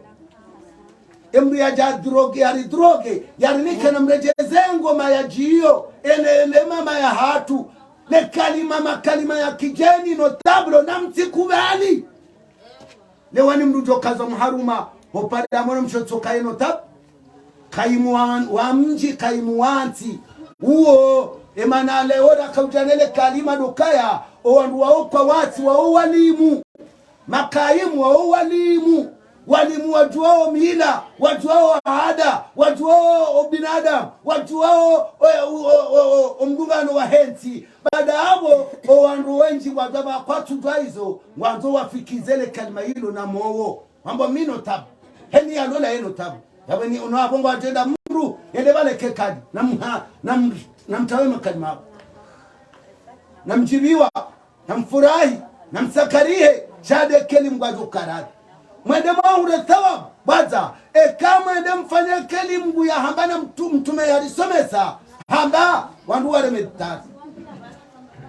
Emndru yadja drogue, yari drogue, yarinike namredjeze ngoma yadjiyo, ele, ele mama yahatru, le kalima, makalima ya kidjeni, notable, namtsikubali. Lewo ni mndru djo kaza mharuma, hopvanda mwana mshe tsoka ye notable. Kayimu wa, wa mdji, kayimu wa ntsi. Uwo, emana lewo rakaudja nele kalima ndo kaya, owandru wawo kwatsi, wawo walimu. Makayimu wawo walimu, walimu wadjuwao mila, wadjuwao ada, wadjuwao obinadamu, wadjuwao o, o, o, o, o, omdungano wa hentsi. Baada apvo, owandru wendji wadjuwa pvwa kwatsudjuwa izo, ngwandzo wafikize le kalima ilo na mowo. Wambo mi notable. Heni yalola ye notable. Yapvo ni ono apvo ngwadjenda mndru, yende pvale ke kadi. Namha, nam-, namtawe makalima apvo. Namdjibiwa. Namfurahi, namsakarihe, sha nde keli Mngu adjo karadhi. Mwende mwahure thawabu, bwaza, eka mwende mfanye keli Mngu yahamba na mtu-, mtrume yarisomesa, hamba, wandru wareme tatu.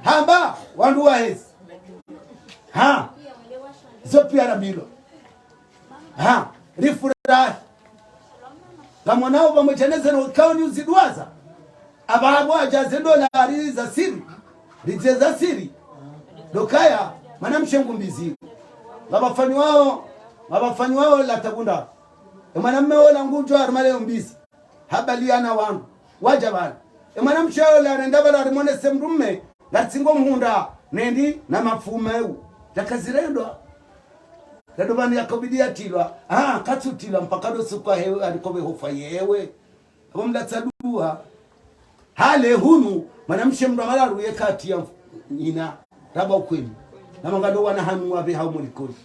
Hamba, wandru wahezi. Ha, zo pia ramilo. Ha, rifura- rahi. Ngamwonao pvamwedja ne zinu ikao ni uziduwaza. Apvaha pvo hadja ze ndola hari za siri. Ridze za siri. Ndo ukaya, mwanamshe ngu mbizi. Ngapvafanyiwao, ngapvafanyiwao la tabunda. E mwanamme ola ngudjo harumwa leyo mbizi. Habaliana wandru. Wadja pvala. E mwanamshe ola harenda pvala harimwonese mdrumme. Ngatsingo mhundra. Nendi na mafumeu. Djaka zirendwa. Kado pvanu yakobidi yatilwa. Ah, katsutilwa mpaka ndo suku ahewe, alikobe hofa yewe. Apvo mlatsa duwa. Hale hunu, mwanamshe mdru wa mararu yeka hatiya nyina. Raba ukweli. Na mangalo wana hanu wapve hao molikoni.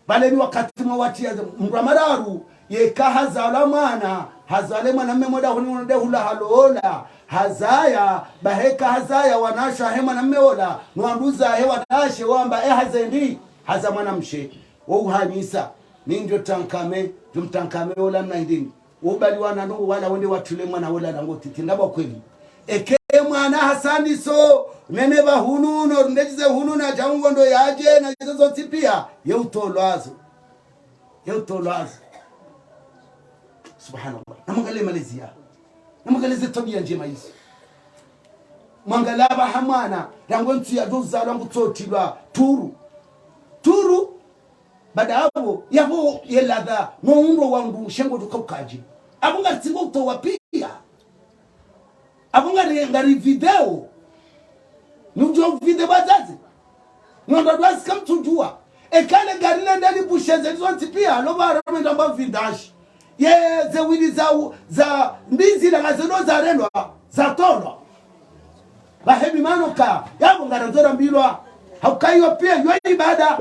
Pvale ni wakati mwa watiya mdru wa mararu, yeka hazalwa mwana, hazalwa mwanamme mwenda hunu nde hula halola, hazaya, bahi eka hazaya wanashe wahe mwanamme ola, no wanduza wahe wanashe wamba, e hazendi, haza mwanamshe, wo uhanyisa, ni ndjo tankame, ndjo mtankame ola mna indini. Wo ubali wana no wala wende watule mwana ola na ngo titi, ndapvo kweli. Eke mwana hasandiso, nene pvahunu, no ndedjize hunu na django ndo yadje, na djize zontsi piya, ye utolwazo. Ye utolwazo. Subhanallah. Na mwangalie malezi ya. Na mwangalie ze twabiya ndjema izo. Mwangalie apvaha mwana, rangu ntsu yadjo uzalwa ngutsotilwa, turu. Turu. Baada apvo, yapvo ye ladha, no undro wa undru, shengo djuka ukadje. Apvo ngaritsingo utowa piya. Apvo ngari, ngari video. Nudjo video bazazi. Nondro dwazi kamtsudjuwa. Eka le gari lende libushe ze zontsi piya, lo bara mwenda mba vindashi. Ye ze wili za u-, za mbizi la ngazeno zarendwa, zatolwa. Bahi bi mano ka, yapvo ngarandzo rambilwa. Hauka iyo piya, yo ibada.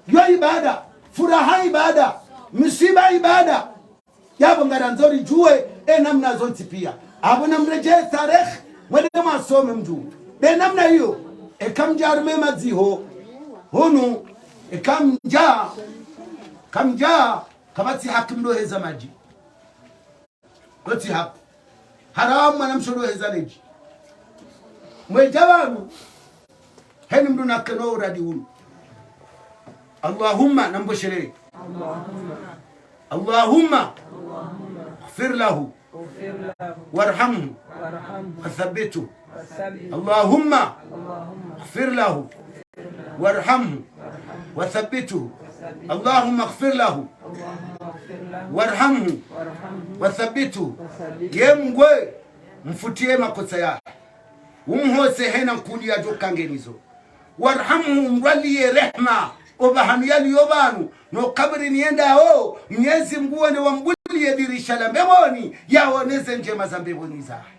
Yo ibada. Furaha ibada. Msiba ibada. Yapvo ngarandzo ridjuwe, e namna zontsi piya. Apvo namredjeye tarehi, mwende mwasome mdjuwe. Be namna iyo, eka mdja harumwa madziho, hunu, eka mdja, kamdja, kapvatsi haki mdru heza madji. Kapvatsi haki. Haramu mwanamshe ndo heza ledji. Mwedja pvanu, heni mdru nakeno uradi unu. Allahumma, namboshelele. اللهم اغفر له وارحمه وثبته. اللهم اغفر له وارحمه وثبته. اللهم اغفر له وارحمه وثبته. Ye Mngu, mfutiye makosa yahe. Umhose hena nkuli yadjo kangenizo. Warhamhu, mrwaliye rehma, opvahanu yaliyo pvanu, no kabrini yendao, Mnyezi Mngu wende wambuliye dirisha la mbepvoni, yaone ze ndjema za mbepvoni zahe.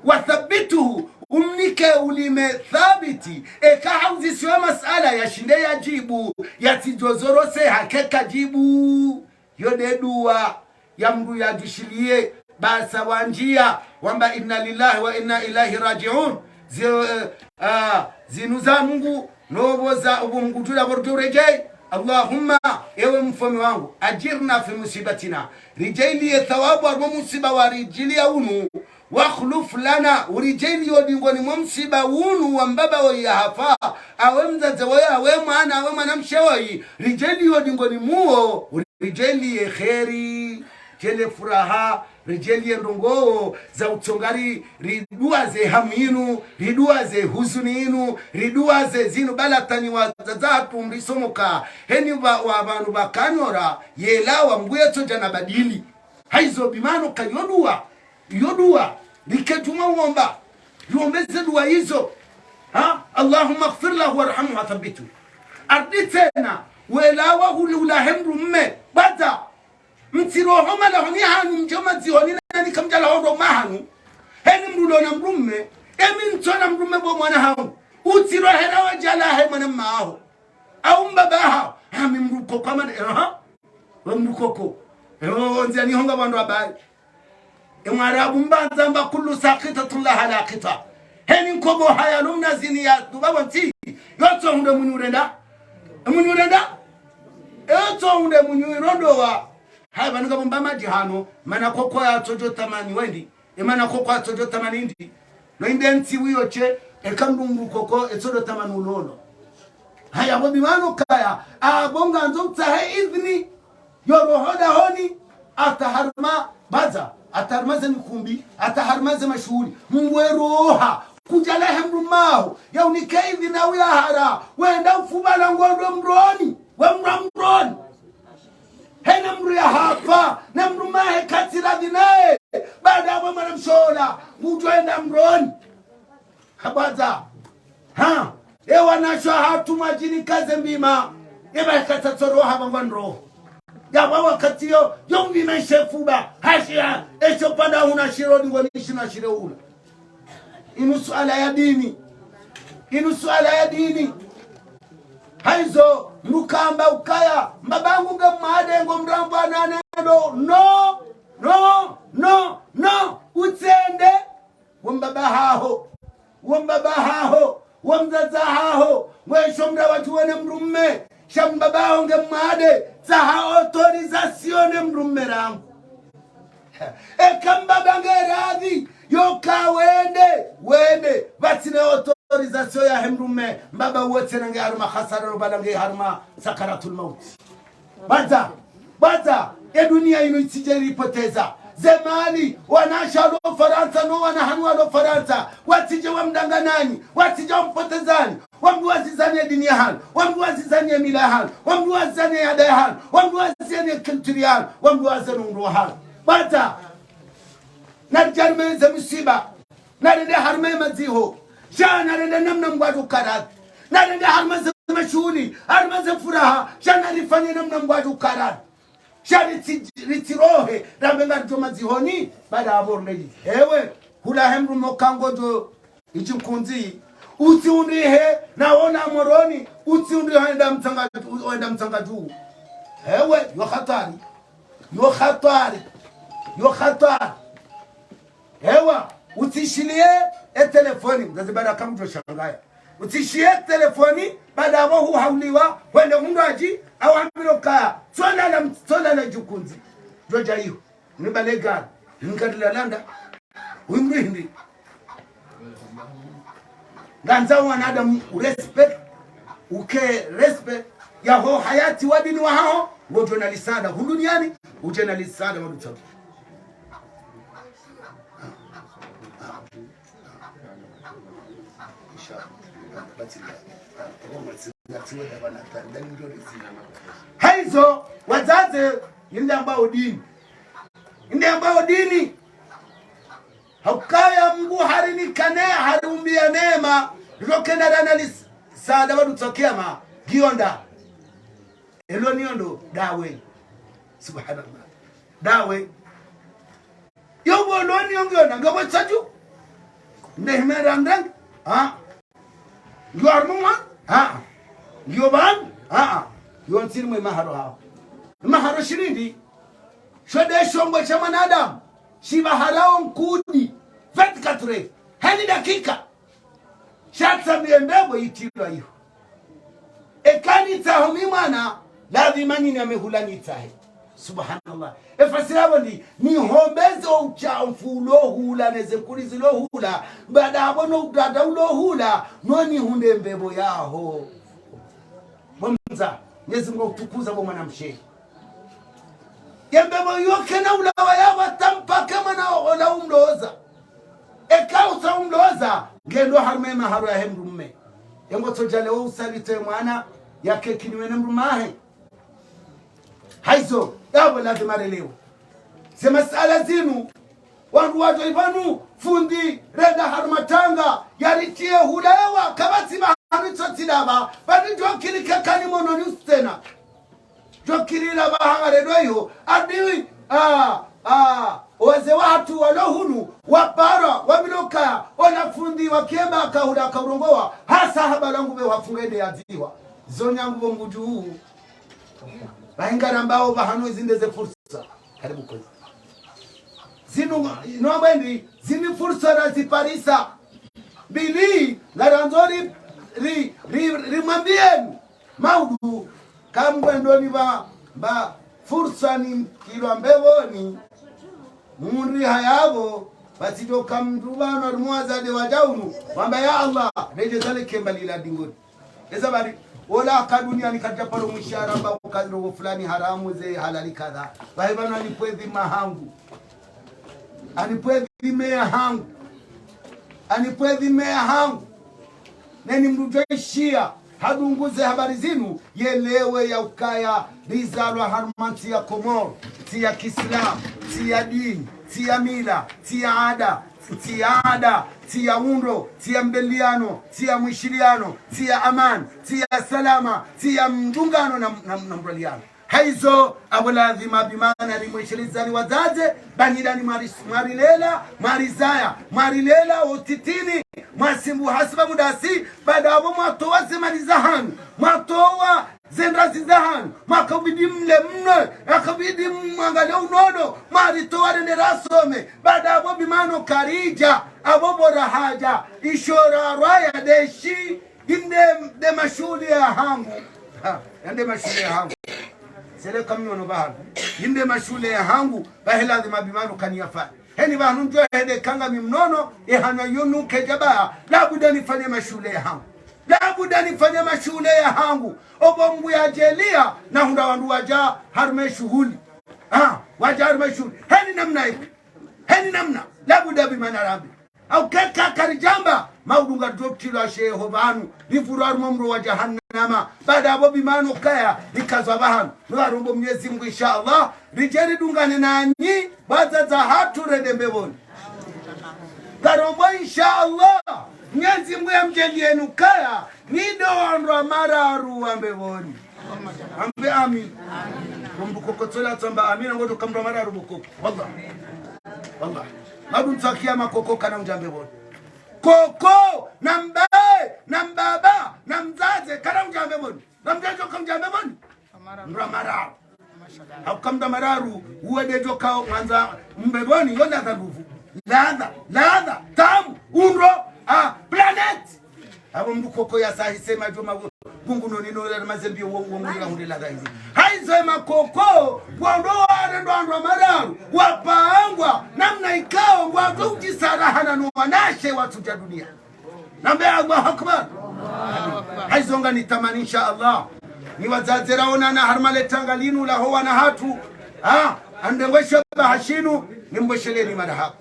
Wathabbithu, umnike ulime thabiti, eka hauzisiwa masala yashinde yadjibu, yatsidjo zorose hake kadjibu. Yo nde dua ya mndru yadjishiliye, basi wandjiya, wamba, إنا لله وإنا إليه راجعون. Zi-, eh, ah, zinu za Mungu, nopvo za, opvo Mungu tula pvo rudjo uredjeyi. اللهم, ewe mfaume wangu, أجرنا في مصيبتنا. Ridjaliye thawabu harumwa musiba waridjiliya unu. واخلف لنا, uridjaliye odingoni mwa musiba unu wa mbaba oyi yahafa, awe mdzadze woyi, awe mwana, awe mwanamshe woyi, ridjaliye odingoni mwawo, uridjaliye kheri, ridjaliye furaha, ridjaliye ndrongoo za utsongari, riduwaze hamu inu, riduwaze huzuni inu, riduwaze zinu balatani wa za, za hatru mrisomoka, heni wa, wa pvanu pvakanyora, yelawa mbuye tsodja na badili. Haizo bimano ka yo dua, yo dua, rike djuma uomba, riombe ze dua izo. Ha? اللهم اغفر له وارحمه وثبته. Arudi tsena, welawa huli ulahe mdrume, bata. Mtsiroho malahoni hanu, mdjo madzihoni nani kamdjalaho ndo mahanu. Heni mdru lona mdrume, emi ntsona mdrume bo mwana hangu. Utsirohera wadjalahe mwana mmaho. Au mbaba haho, hami mdru koko amane, aha. We mdru koko. Ewo, ndzia nihonga wandru wabayi. E mwarabu mbandza mba كل ساقطة لها لاقطة. Heni nkobo haya lumna zini ya duba wantsi. Yotso hunde munyu urenda. E munyu urenda. Yotso hunde munyu irondowa. Haya pvanu ngapvo mba madji hano. Mana koko yatsodjo tamani wendi. E mana koko yatsodjo tamani ndi. No inde ntsi wiyo she, eka mdru mdru koko, etsodo tamani ulolo. Haya, bo bimano kaya, apvo ngandzo utsahe idhini. Yo roho dahoni, hata harumwa baza, hata harumwa ze mikumbi, hata harumwa ze mashuhuli. Mndru we roha, kudjalahe mdrume haho, ya unike idhini ya hara, wenda ufubala ngondo mdroni, we mdru mdroni. Hena mdru ya hafa, na mdrume hahe katsi radhi naye, baada ya we mwanamshe ola, ngudjo enda mdroni. Habwaza. Ha. E wanashe hatru mwadjini kaze mbima. E ba katsa tsoro haba ngwa ndro. Ya wa wakati yo, yo mbima ishe fuba. Hashiya, esho pvanda huna shiro dingo ni shina shire hula. Inu suala ya dini. Inu suala ya dini. Haizo, mukamba ukaya, mbaba hangu nge mwade ngo mrambwa nane no, no, no, no, no, utsende. Wo mbaba haho, wo mbaba haho, wo mdzadze haho, ngwesho mdra watru wene mdrume, sha mbaba haho nge mwade, tsaha autorisation ne mdrume rangu. Eka mbaba nge radhi, yoka wende, wende, pvatsina autorisation yahe mdrume, mbaba wotsena nge harumwa hasara, no bala nge harumwa sakaratul mauti. Bwaza, bwaza, e dunia inu itsidje ripoteza. Ze mali, wanashe walo Farantsa, no wana hanu walo Farantsa, watsidje wamdanganyanyi, watsidje wampotezanyi, wamdru wazizanyi e dini ya hanu, wamdru wazizanyi e mila ya hanu, wamdru wazizanyi e ada ya hanu, wamdru wazizanyi e culture ya hanu, wamdru wazizanyi undru wa hanu. Bwaza, naridjarimeze misiba. Narende harumwa ye madziho. Sha narende namna Mngu adjo karadhi. Narende harumwa ze mashuhuli, harumwa ze furaha. Sha narifanye namna Mngu adjo karadhi. Sha ritsi, ritsirohe, rambe ngaridjo madzihoni, baada apvo rundeli. Ewe, hula he mdrume uka ngodjo, idji nkundzi. Utsiundrihe, na wona moroni, utsiundrihe wenda mtsanga, wenda mtsanga dju. Ewe, yo hatwari. Yo hatwari. Yo hatwari. Ewa, utsishiliye e telefoni, mzazi baraka mdjo shangaya. Utsishiye e telefoni, baada apvo huhauliwa, wende hundru adji, au ambilo kaya, tsolala, tsolala idji nkundzi. Djo dja iyo, ni bale gari, ni gari la landa, wimri hindri. Ngandzao wanadamu urespect, uke respect, yaho hayati wa dini wahaho, ngodjo na lisada, hunu duniani, udje na lisada wa lutsaku. Haizo, wadzadze, inde ambao dini. Inde ambao dini. Haukaya Mngu harinika ne, hariumbia neema, rilo kena rana lis-, sada wa lutsaku kiyama, ngiyo nda. Elo niyo ndo, dawe. Subhanallah. Dawe. Yo bolo niyo ngiyo nda, ngapvo tsaju. Nde himera ndang. Ha? Ngiyo harumwa? Ha. Ngiyo pvanu? Ha. Yo ntsiri mwe maharo haho. Maharo shirindi. Sho nde shombo sha mwanadamu. Shibaharao nkudi. Vingt-quatre heures. Heni dakika. Sha tsambiye mbepvo yitilwa iyo. Eka nitsaho mi mwana, lazima nyinyi amehula nitsahe. Subhanallah. Efasiri yapvo ndi, nihombeze o utshafu ulo hula, neze nkuli zilo hula, baada apvo no udada ulo hula, no nihundre mbepvo yaho. Bo mdzadze, Mwenyezi Mungu akutukuza bo mwanamshe. Ye mbepvo yo kena ulawa yapvo hata mpaka mwana ola umloza. Eka utsa umloza, ngendo harumwa ye maharo yahe mdrume. Ye ngo tso djale wo usalite mwana, yake kinyume ne mdrume wahe. Haizo, yapvo lazima relewe. Ze masala zinu, wandru wadjo ipvanu, fundi, renda harumwa tanga, yaritiye hula ewa, kapvatsi pvahanu tso tsilapva, pvani djo kiri kekani mononi utsena. Djo kiri lapva hanga redwa iyo, adi, ah, ah, wazee wahatru walo hunu, wapara, wambiloka, ona fundi, wakiemba, kahula, kaurongowa, hasa haba langu be wafunga ende yadziwa. Zo nyangu bo mgudju huu. Pvahinga rambao pvahanu izi nde ze fursa. Karibu kwezi. Zinu, inu amwendi, zini fursa raziparisa. Mbili, ngarandzo ri, ri, ri, rimwambiyeni. Maudu, kamwendoni pva, pva fursa ni kilwa mbepvoni. Mundri hayapvo, pvatsidjo ka mndru pvanu harumwa wadzadze wadja hunu. Wamba ya Allah, redjeza le kemba lila dingoni. Eza bari, Ola ka duniani kadja paro mwishara mba ukadiro wo fulani haramu ze halali kadha. Pvahe pvanu anipve dhima hangu. Anipve dhima ya hangu. Anipve dhima ya hangu. Neni mdru djweshiya, hadunguze habari zinu, yelewe ya ukaya, rizalwa harumwa ntsi ya Komoro, ntsi ya kiislamu, ntsi ya dini, ntsi ya mila, ntsi ya ada, ntsi ya ada, ntsi ya undro, ntsi ya mbeliano, ntsi ya mwishiliano, ntsi ya amani, ntsi ya salama, ntsi ya mdungano na, na, na mrwaliano. Haizo, apvo ladhima bimana rimweshelezani wadzadze, ba nyi ndani mwari-, mwarilela, mwarizaya, mwarilela, utitini, mwasimbu hasiba mudasi, baada apvo mwatowa ze mali za hanyu, mwatowa ze ndrazi za hanyu, mwakabidi mle mnwe, yakabidi mwangalie unono, mwaritowa rende rasome, baada apvo bimana karidja, apvo bora hadja, ishora rwaya deshi, inde nde mashule ya hangu. Ha, yande mashule ya hangu. Sele kamnyono pvahanu. Inde mashule ya hangu, pvahe ladhima bimana kaniyafa. Heni pvahanu ndjo hende kanga mi mnono, ye hanwa yunu kedjaba, labuda nifanye mashule ya hangu. Labuda nifanye mashule ya hangu. Opvo Mngu yadjaliya, nahundra wandru wadja harumwa shuhuli. Ah, wadja harumwa shuhuli. Heni namna ipi. Heni namna. Labuda bimana rambe. Au keka karidjamba, maudunga dotilo ashe ho pvanu, rivurwa harumwa mro wa jahannama, baada apvo bimana kaya, rikazwa pvahanu. Ngarombo Mnyezi Mngu, insha Allah, ridje ridungane nanyi, wadzadze hatru rende mbepvoni. Ngarombo, insha Allah, Mnyezi Mngu yamdjaliye nyi kaya, nyi ndo wandru wa mararu wa mbepvoni. Ambe amin. Mdru kokotsola tsamba amin, ngoto kamdru wa mararu boko. Wallah. Wallah. Mabuntswa kiyama koko kana udja mbepvoni. Koko, na mbaye, na mbaba, na mdzadze, kana udja mbepvoni. Na mdzadze kana udja mbepvoni. Mdru wa mararu. Hauka mdru wa mararu, uwe ndedjo kao mwandzo mbepvoni, yo ladha ndupvu. Ladha, ladha, tamu, undro, ah, planète. Apvo mdru koko yasahise madjo mago, bungu noni no la mazembi wo, wo, wo, la hundre ladha hizi. Haizo ye makoko, wandru wale ndo wandru wa mararu, wapangwa, namna ikao, ngwadjo udjisarahana no wanashe watsudja dunia. Nambe Allahu Akbar. Haizo nganitamani, insha Allah. Nyi wadzadze raonana harumwa le tanga linu la ho wana hatru. Ah, ande ngweshe pvahashinu, nimbwesheleni marahaba.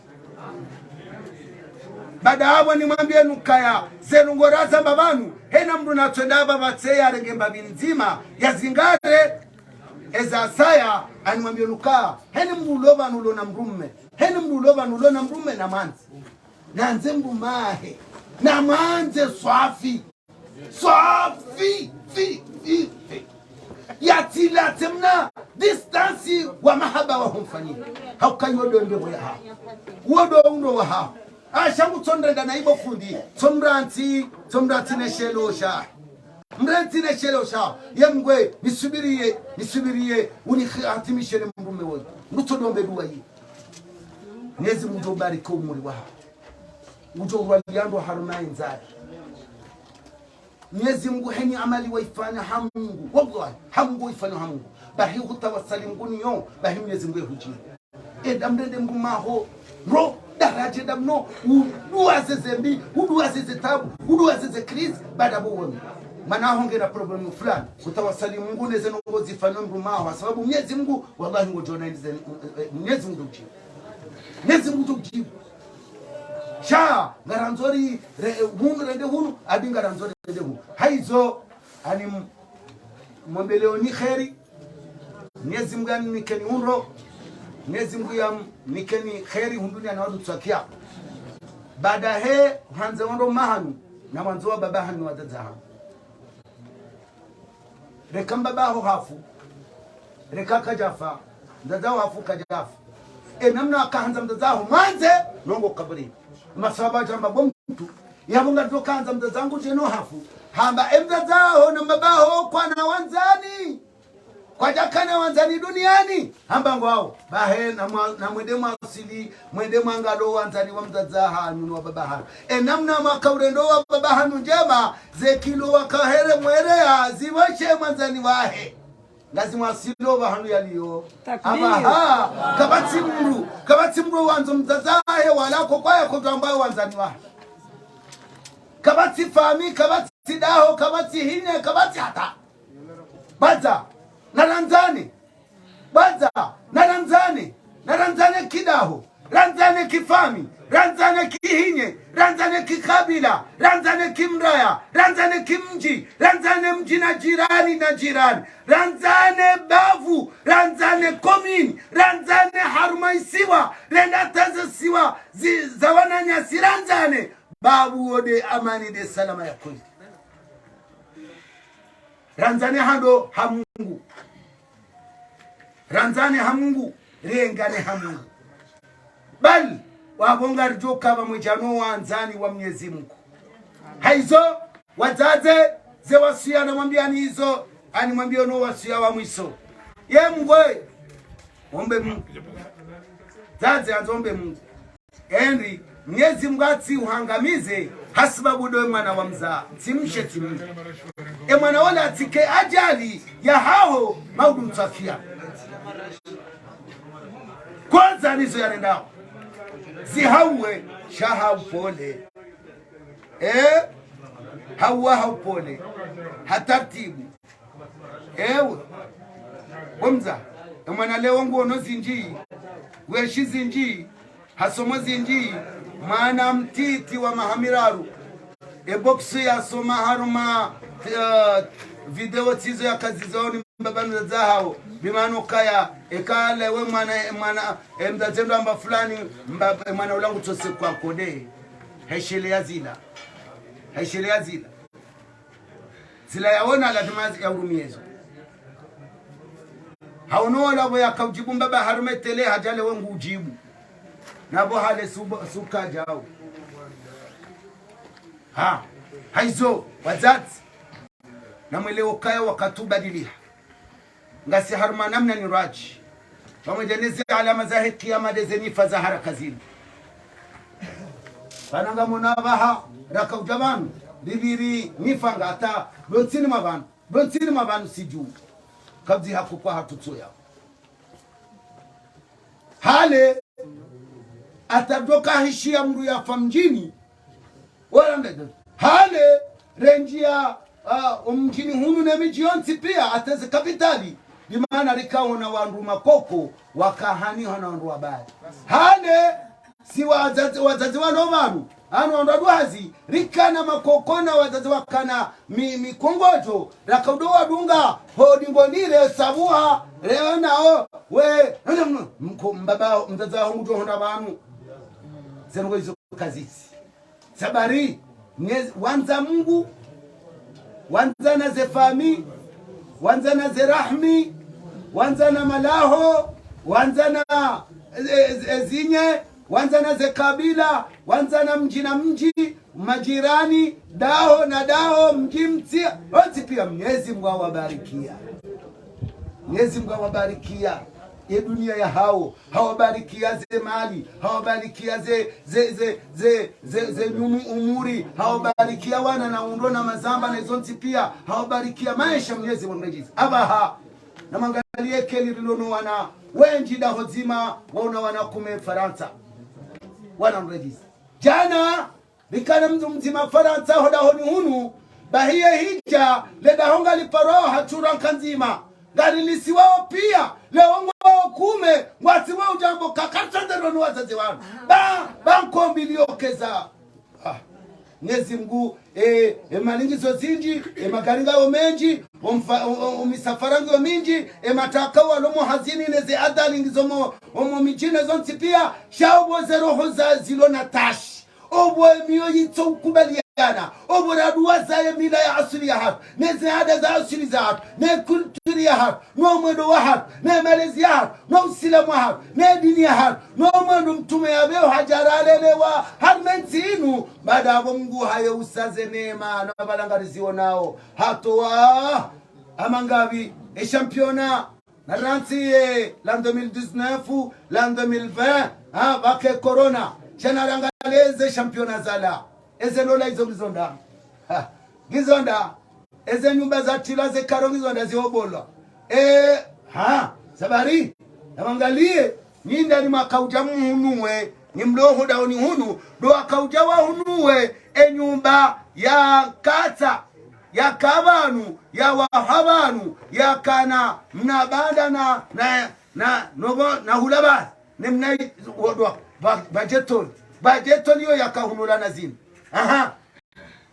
Baada apvo nimwambiye nyi kaya, zenu ngora zamba pvanu, hena mdru natswenda pvapvatse yarenge mbapvi ndzima, yazingare, eza saya, animwambiye nyi kaya, heni mdru ulo pvanu ulo na mdrume, heni mdru ulo pvanu ulo na mdrume na mwandze. Nandze mdrume wahe. Na mwandze swafi. Swafi, fi, fi, fi. Yatsila tsemna distance wa mahaba wa humfani. Hauka yo ndo ndepvo ya haho. Wo ndo undro wa haho. Ashangu tsondrenda na ibo fundi. Tsomrantsi, tsomrantsi ne shelo sha. Mrantsi ne shelo sha. Ye mgwe, nisubiriye, nisubiriye, unihatimishe ne mdrume woyi. Ngutso dombe dua yi. Mnyezi Mngu ubariki umuri wa haho. Udjo urwaliya ndo harumwa inzari. Mnyezi Mngu heni amali waifanya ha Mngu. Wallahi, ha Mngu waifanya ha Mngu. Bahi hutawasali Mngu niyo, bahi Mnyezi Mngu yehudjibu. Eda mrende mdrume waho, ro, daraja eda mno, uduwaze ze mbi, uduwaze ze tabu, uduwaze ze crise, baada apvo wemi. Mana ho ngena problème fulani, hutawasali Mngu neze ndrongo zifanywa mdrume waho, ha sababu Mnyezi Mngu, wallahi ngodjo ona ndize, eh, eh, Mnyezi Mngu udjibu. Mnyezi Mngu udjibu. Sha, ngarandzo ri, re, hunu rende hunu, adi ngarandzo rende hunu. Haizo, ani m-, mwombeleoni kheri. Mnyezi Mngu yamnikeni undro. Mnyezi Mngu yamnikeni kheri, hunduni ana wadu tsakia. Baada he, handze wandru mahanu, na mwandzo wa baba hanu wadzadze hanu. Reka mbaba haho hafu. Reka kadjafa. Mdzadze haho hafu kadjafa. E namna wakahandza mdzadze haho mwandze, nongo kaburi. Maswahaba wadjamba bo mtru. Yapvo ngadjo kahandza mdzadze hangu djeno hafu. Hamba e mdzadze haho na mbaba haho kwana wandzani. Kwadjakana wandzani duniani. Hamba ngwawo. Bahe na mwa-, na mwende mwasili, mwende mwangalo wandzani wa mdzadze hanyu no wa baba hanyu. E namna mwaka urendo wa baba hanyu ndjema, ze kilo wakahere mwere ya ziboshe mwandzani wahe. Ngazi mwasilo pvahanu yaliyo. Takbir. Apvaha, kapvatsi mdru, kapvatsi mdru wandzo mdzadze hahe wala ko kwaya kodjwamba wandzani wahe. Kapvatsi fami, kapvatsi kapvatsi daho, kapvatsi hinye, kapvatsi hata. Bwadza, narandzane. Bwadza, narandzane. Narandzane kidaho. Randzane kifami. Randzane kihinye. Randzane kikabila. Randzane kimraya. Randzane kimdji. Randzane mdji na jirani na jirani. Randzane bavu. Randzane komini. Randzane harumwa isiwa. Rende hata ze siwa zi-, za wananyasi randzane. Babu wo nde amani nde salama ya kweli. Randzane hando ha Mungu. Randzane ha Mungu, rengane ha Mungu. Bali, wapvo ngaridjo ka pvamwedja no wandzani wa Mnyezi Mungu. Haizo, wadzadze, ze wasiya namwambiyani izo, ani mwambiyo no wasiya wa mwiso. Ye Mungu we, ombe Mungu. Dzadze andzo ombe Mungu. Endi, Mnyezi Mungu atsi uhangamize, hasibabu ndo e mwana wa mdzaa, tsi mshe tsi mdru. E mwana wola atsike ajali ya haho, maudu mtsafiya. Kwanza nizo yarendao. Zihauwe, sha ha upole. Eh? Hauwa ha upole. Ha tartibu. Ewe. Womdza. E mwana leo nguono zindji. Weshi zindji. Hasomo zindji. Mwana mtiti wa maha miraru. E box yasoma harumwa, eh, video tsizo yakazizo ni mbaba mdzadze hao. Bimano kaya, eka lewe mwana, e mwana, e mdzadze ndo amba fulani, mba-, e mwana ula ngutsose kwa kode. Heshele ya zila. Heshele ya zila. Zila yaona lazima zi-, ya urumiyezo. Haono wala pvo yaka udjibu mbaba harumwa e télé hadja lewe ngu udjibu. Na pvo hale subo-, suka djao. Ha, haizo, wadzadze. Namwelewe ukaya wakati ubadiliha. Ngasi harumwa namna ni radji. Pvamwedja neze alama zahe kiyama ndeze nifa za haraka zinu. Pvanu ngamwona pvaha, raka udja pvanu, ripviri nifa ngata, ndo ntsini mwa pvanu, ndo ntsini mwa pvanu sidju. Kabzi haku kwa hatutsoya. Hale, hata ndo kahishiya mdru yafa mdjini, wala ndege. Hale, rendjiya, ah, omdjini hunu ne midji yontsi piya, hata ze kapitali, bimana rikaona wandru makoko, wakahani hana wandru wabaya. Hale, si wadzadze, wadzadze walo pvanu, hanu wandru waduhazi, rikana makoko na wadzadze wakana mi-, mikongodjo, raka udo wadunga, ho dingo nile sabuha, leo nao, we, mko-, mbaba, mdzadze waho ngudjo honda pvanu. Zenu izo kazitsi. Sabari, nye-, wandza Mungu, wandzana ze fami, wandzana ze rahmi, wandzana malaho, wandzana, e, e, e, zinye, wandzana ze kabila, wandzana mdji na mdji, majirani, daho na daho, mdji mtsi, wontsi piya Mnyezi Mungu hawabarikiya. Mnyezi Mungu hawabarikiya. Ye duniya ya hawo, hawabarikiya ze mali, hawabarikiya ze, ze, ze, ze, ze, ze nyumu umuri, hawabarikiya wana na undo na mazamba na izo ntsi piya, hawabarikiya maesha Mnyezi Mungu mredjizi. Apvaha, namwangaliye keli rilo no wana, wendji daho dzima, wauna wana kume Farantsa. Wana mredjizi. Djana, rikana mdru mdzima Farantsa ho dahoni hunu, bahi ye hidja, le daho ngaliparo ha tsura nka ndzima. Ngarilisiwao piya, leo ngwao kume, ngwatsi wa udjambo kakartsa ndero ni wadzadze wanu. Ba, ba nkombi liokeza. Ah, Mnyezi Mungu, e, e mali ngizo zindji, e magari ngayo mendji, o mfa-, o, o, o misafara ngiyo mindji, e mataka walo mo hazini neze adali ngizo mo, o mo midjini zontsi piya, sha wo ze roho za zilo na tashi. Opvo emiyo yitso ukubaliana, opvo raduwaza ye mila ya asili yahatru, neze ada za asili zahatru, ne kulturi yahatru, no mwendo wahatru, ne malezi yahatru, no usilamu wahatru, ne dini yahatru, no mwendo mtrume yapveo hadja ralelewa, harumwa entsi inu, baada apvo Mungu haye usaze neema, na pvala ngarizionao, hatowa, amangapvi, e championnat, na rantsi ye, l'an deux mille dix-neuf, l'an deux mille vingt, ha, pvake corona. Sha narangaliye ze championnat zala. Eze lola izo ngizo nda. Ha, ngizo nda. Eze nyumba zatrilwa ze karo ngizo nda zihobolwa. E, ha, sabari. Namwangaliye, nyi ndani mwakaudja muhunuwe, nyi mlo ho dahoni hunu, ndo wakaudja wahunuwe, e nyumba ya katsa. yaka pvanu, yawaha pvanu, yakana mna Banda na, na, na, no pvo, na hula pvanu, ne mna i-, wodwa, pva, pvadje toli. Pvadje toli iyo yaka hunu la na zini. Aha.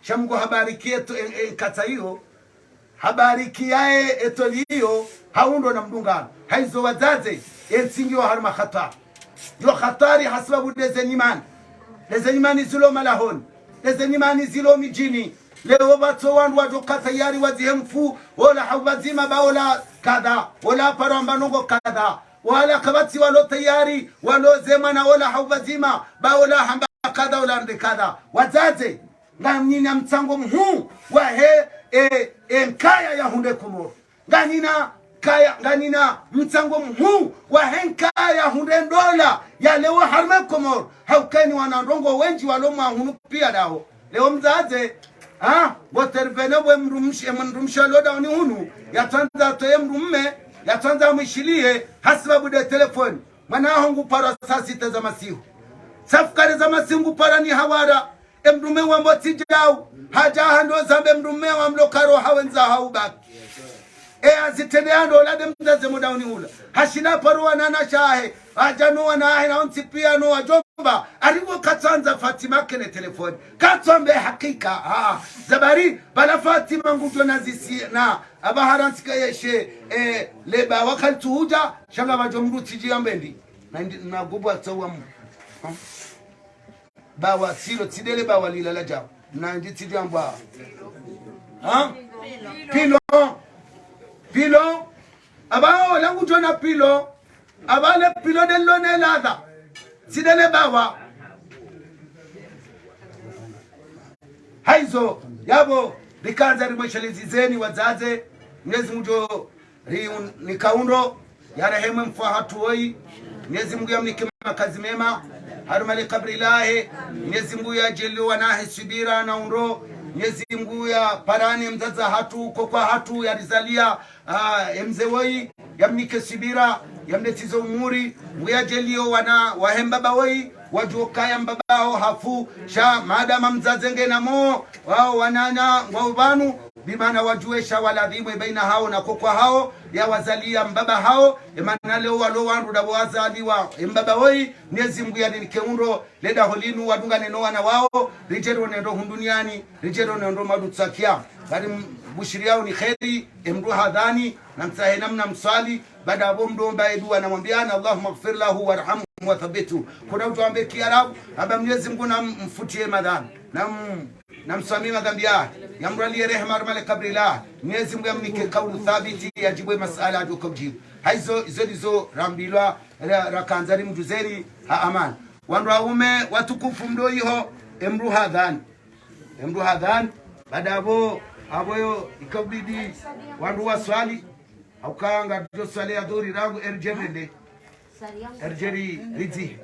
Sha Mngu habarikiye to-, e, e, nkatsa iyo, habarikiyaye e toli iyo, ha undro na mdungano. Hayizo wadzadze, e ntsi ngiyo harumwa hatwari. Yo hatwari hasibabu ndeze nyimani. Ndeze nyimani zilo malahoni. Ndeze nyimani zilo midjini. Leo pvatso wandru wadjo ka tayari wazihe mfu, wola hau pvadzima ba wola kadha, wola paro amba ndrongo kadha. Wala kapvatsi walo tayari, walo ze mwana wola hau pvadzima, ba wola hamba kadha, wola nde kadha. Wadzadze, nganyina mtsango muhuu wahe, e, e nkaya ya hundre Komoro. Nganyina kaya, nganyina mtsango muhuu wahe nkaya ya hundre ndola ya leo harumwa Komoro. Hauka ni wana ndrongo wendji walo mwa hunu piya daho. Leo mdzadze, ha? Ngo tervene bwe mdrumshe, mdrumshe alo dahoni hunu, yatsandza toye mdrume, yatsandza mwishiliye, hasibabu nde telefoni. Mwana waho ngu parwa saa sita za masihu. Saa fukare za masihu ngu parwa ni hawara. E mdrume wambo tsi djau, hadja hando zambe mdrume wa mlo karo hawendza hau baki. E azitrende hando ola nde mdzadze mo dahoni hula. Hashinda paro wananya shahe, hadja no wana wahe na wontsi piya no wadjomba, arivo katsandza Fatima kene telefoni. Katswambe hakika, ha, zabari, bala Fatima ngudjo na zisi, na, aba harantsika yeshe, e, leba wakati hudja, sha nga pvadjo mdru tsi dji ya mbendi. Na ndi, na gubu atsawa mu. Ha? Bawa, tsi lo, tsi ndele bawa lila la djau. Na ndi tsi djambwa. Ha? Pilo. Pilo. Aba ola ngudjo na pilo. Aba le pilo ndelo ne ladha. Tsi ndele bawa. Hayizo, yapvo, rikandza rimweshelezizeni wadzadze, Mwenyezi Mngu djo ri un-, nika undro, yarehemu mfu wahatru woyi. Mwenyezi Mngu yamnike makazi mema harumwa le kaburi lahe. Mwenyezi Mngu yadjaliye wanahe subira na undro. Mwenyezi Mngu yaparane mdzadze hatru, koko hatru yarizaliya, ah, e mze woyi, yamnike subira, yamnetize umuri. Mngu yadjaliye wana wahe mbaba woyi, wadjuwe ukaya mbaba hawo hafu, sha madama mdzadze ngena mo, wao wananya ngwao pvanu, bimana wadjuwe sha waladhimu e baina hawo na koko hawo, yawazaliya mbaba hawo, e mana leo walo wandru ndapvo wazaliwa e mbaba woyi, Mwenyezi Mngu yarinike undro, le daho linu wadungane no wana wawo, ridje rone ndro hunduniani, ridje rone ndro madutsakia. Bari m-, bushiri yawo ni kheri, e mdru hadhani, na mtsahe namna mswali, baada apvo mdomba e dua na mwambiana, اللهم اغفر له وارحمه وثبته. Kuna udjo ambe kiarabu, amba Mwenyezi Mngu na mfutiye madhambi. Na m-, na mswamihi madhambi yahe. Yamraliye rehema harumwa le kaburi lahe. Mwenyezi Mngu yamnike kaulu thabiti, yadjibu e masala yadjo ka udjibu. Hayizo, izo ndizo rambilwa, ra-, rakandza rimdjuzeni, ha amani. Wandru waume watukufu mdo iho, e mdru hadhani. E mdru hadhani, baada apvo, apvo yo, ikabidi, wandru waswali, hauka ngadjo swali ya dhuhuri rangu erdjeri rende. Erdjeri ridzi.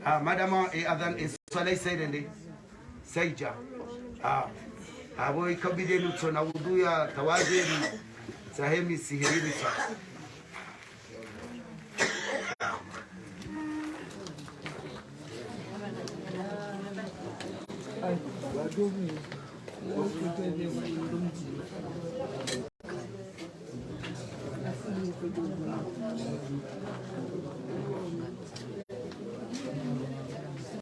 Ah, madama, e adhan, e swala isa irende. Saidja. Ah, apvo ikabidi nutso na udhu ya tawadhi ri, sahemi sihiri ri sa.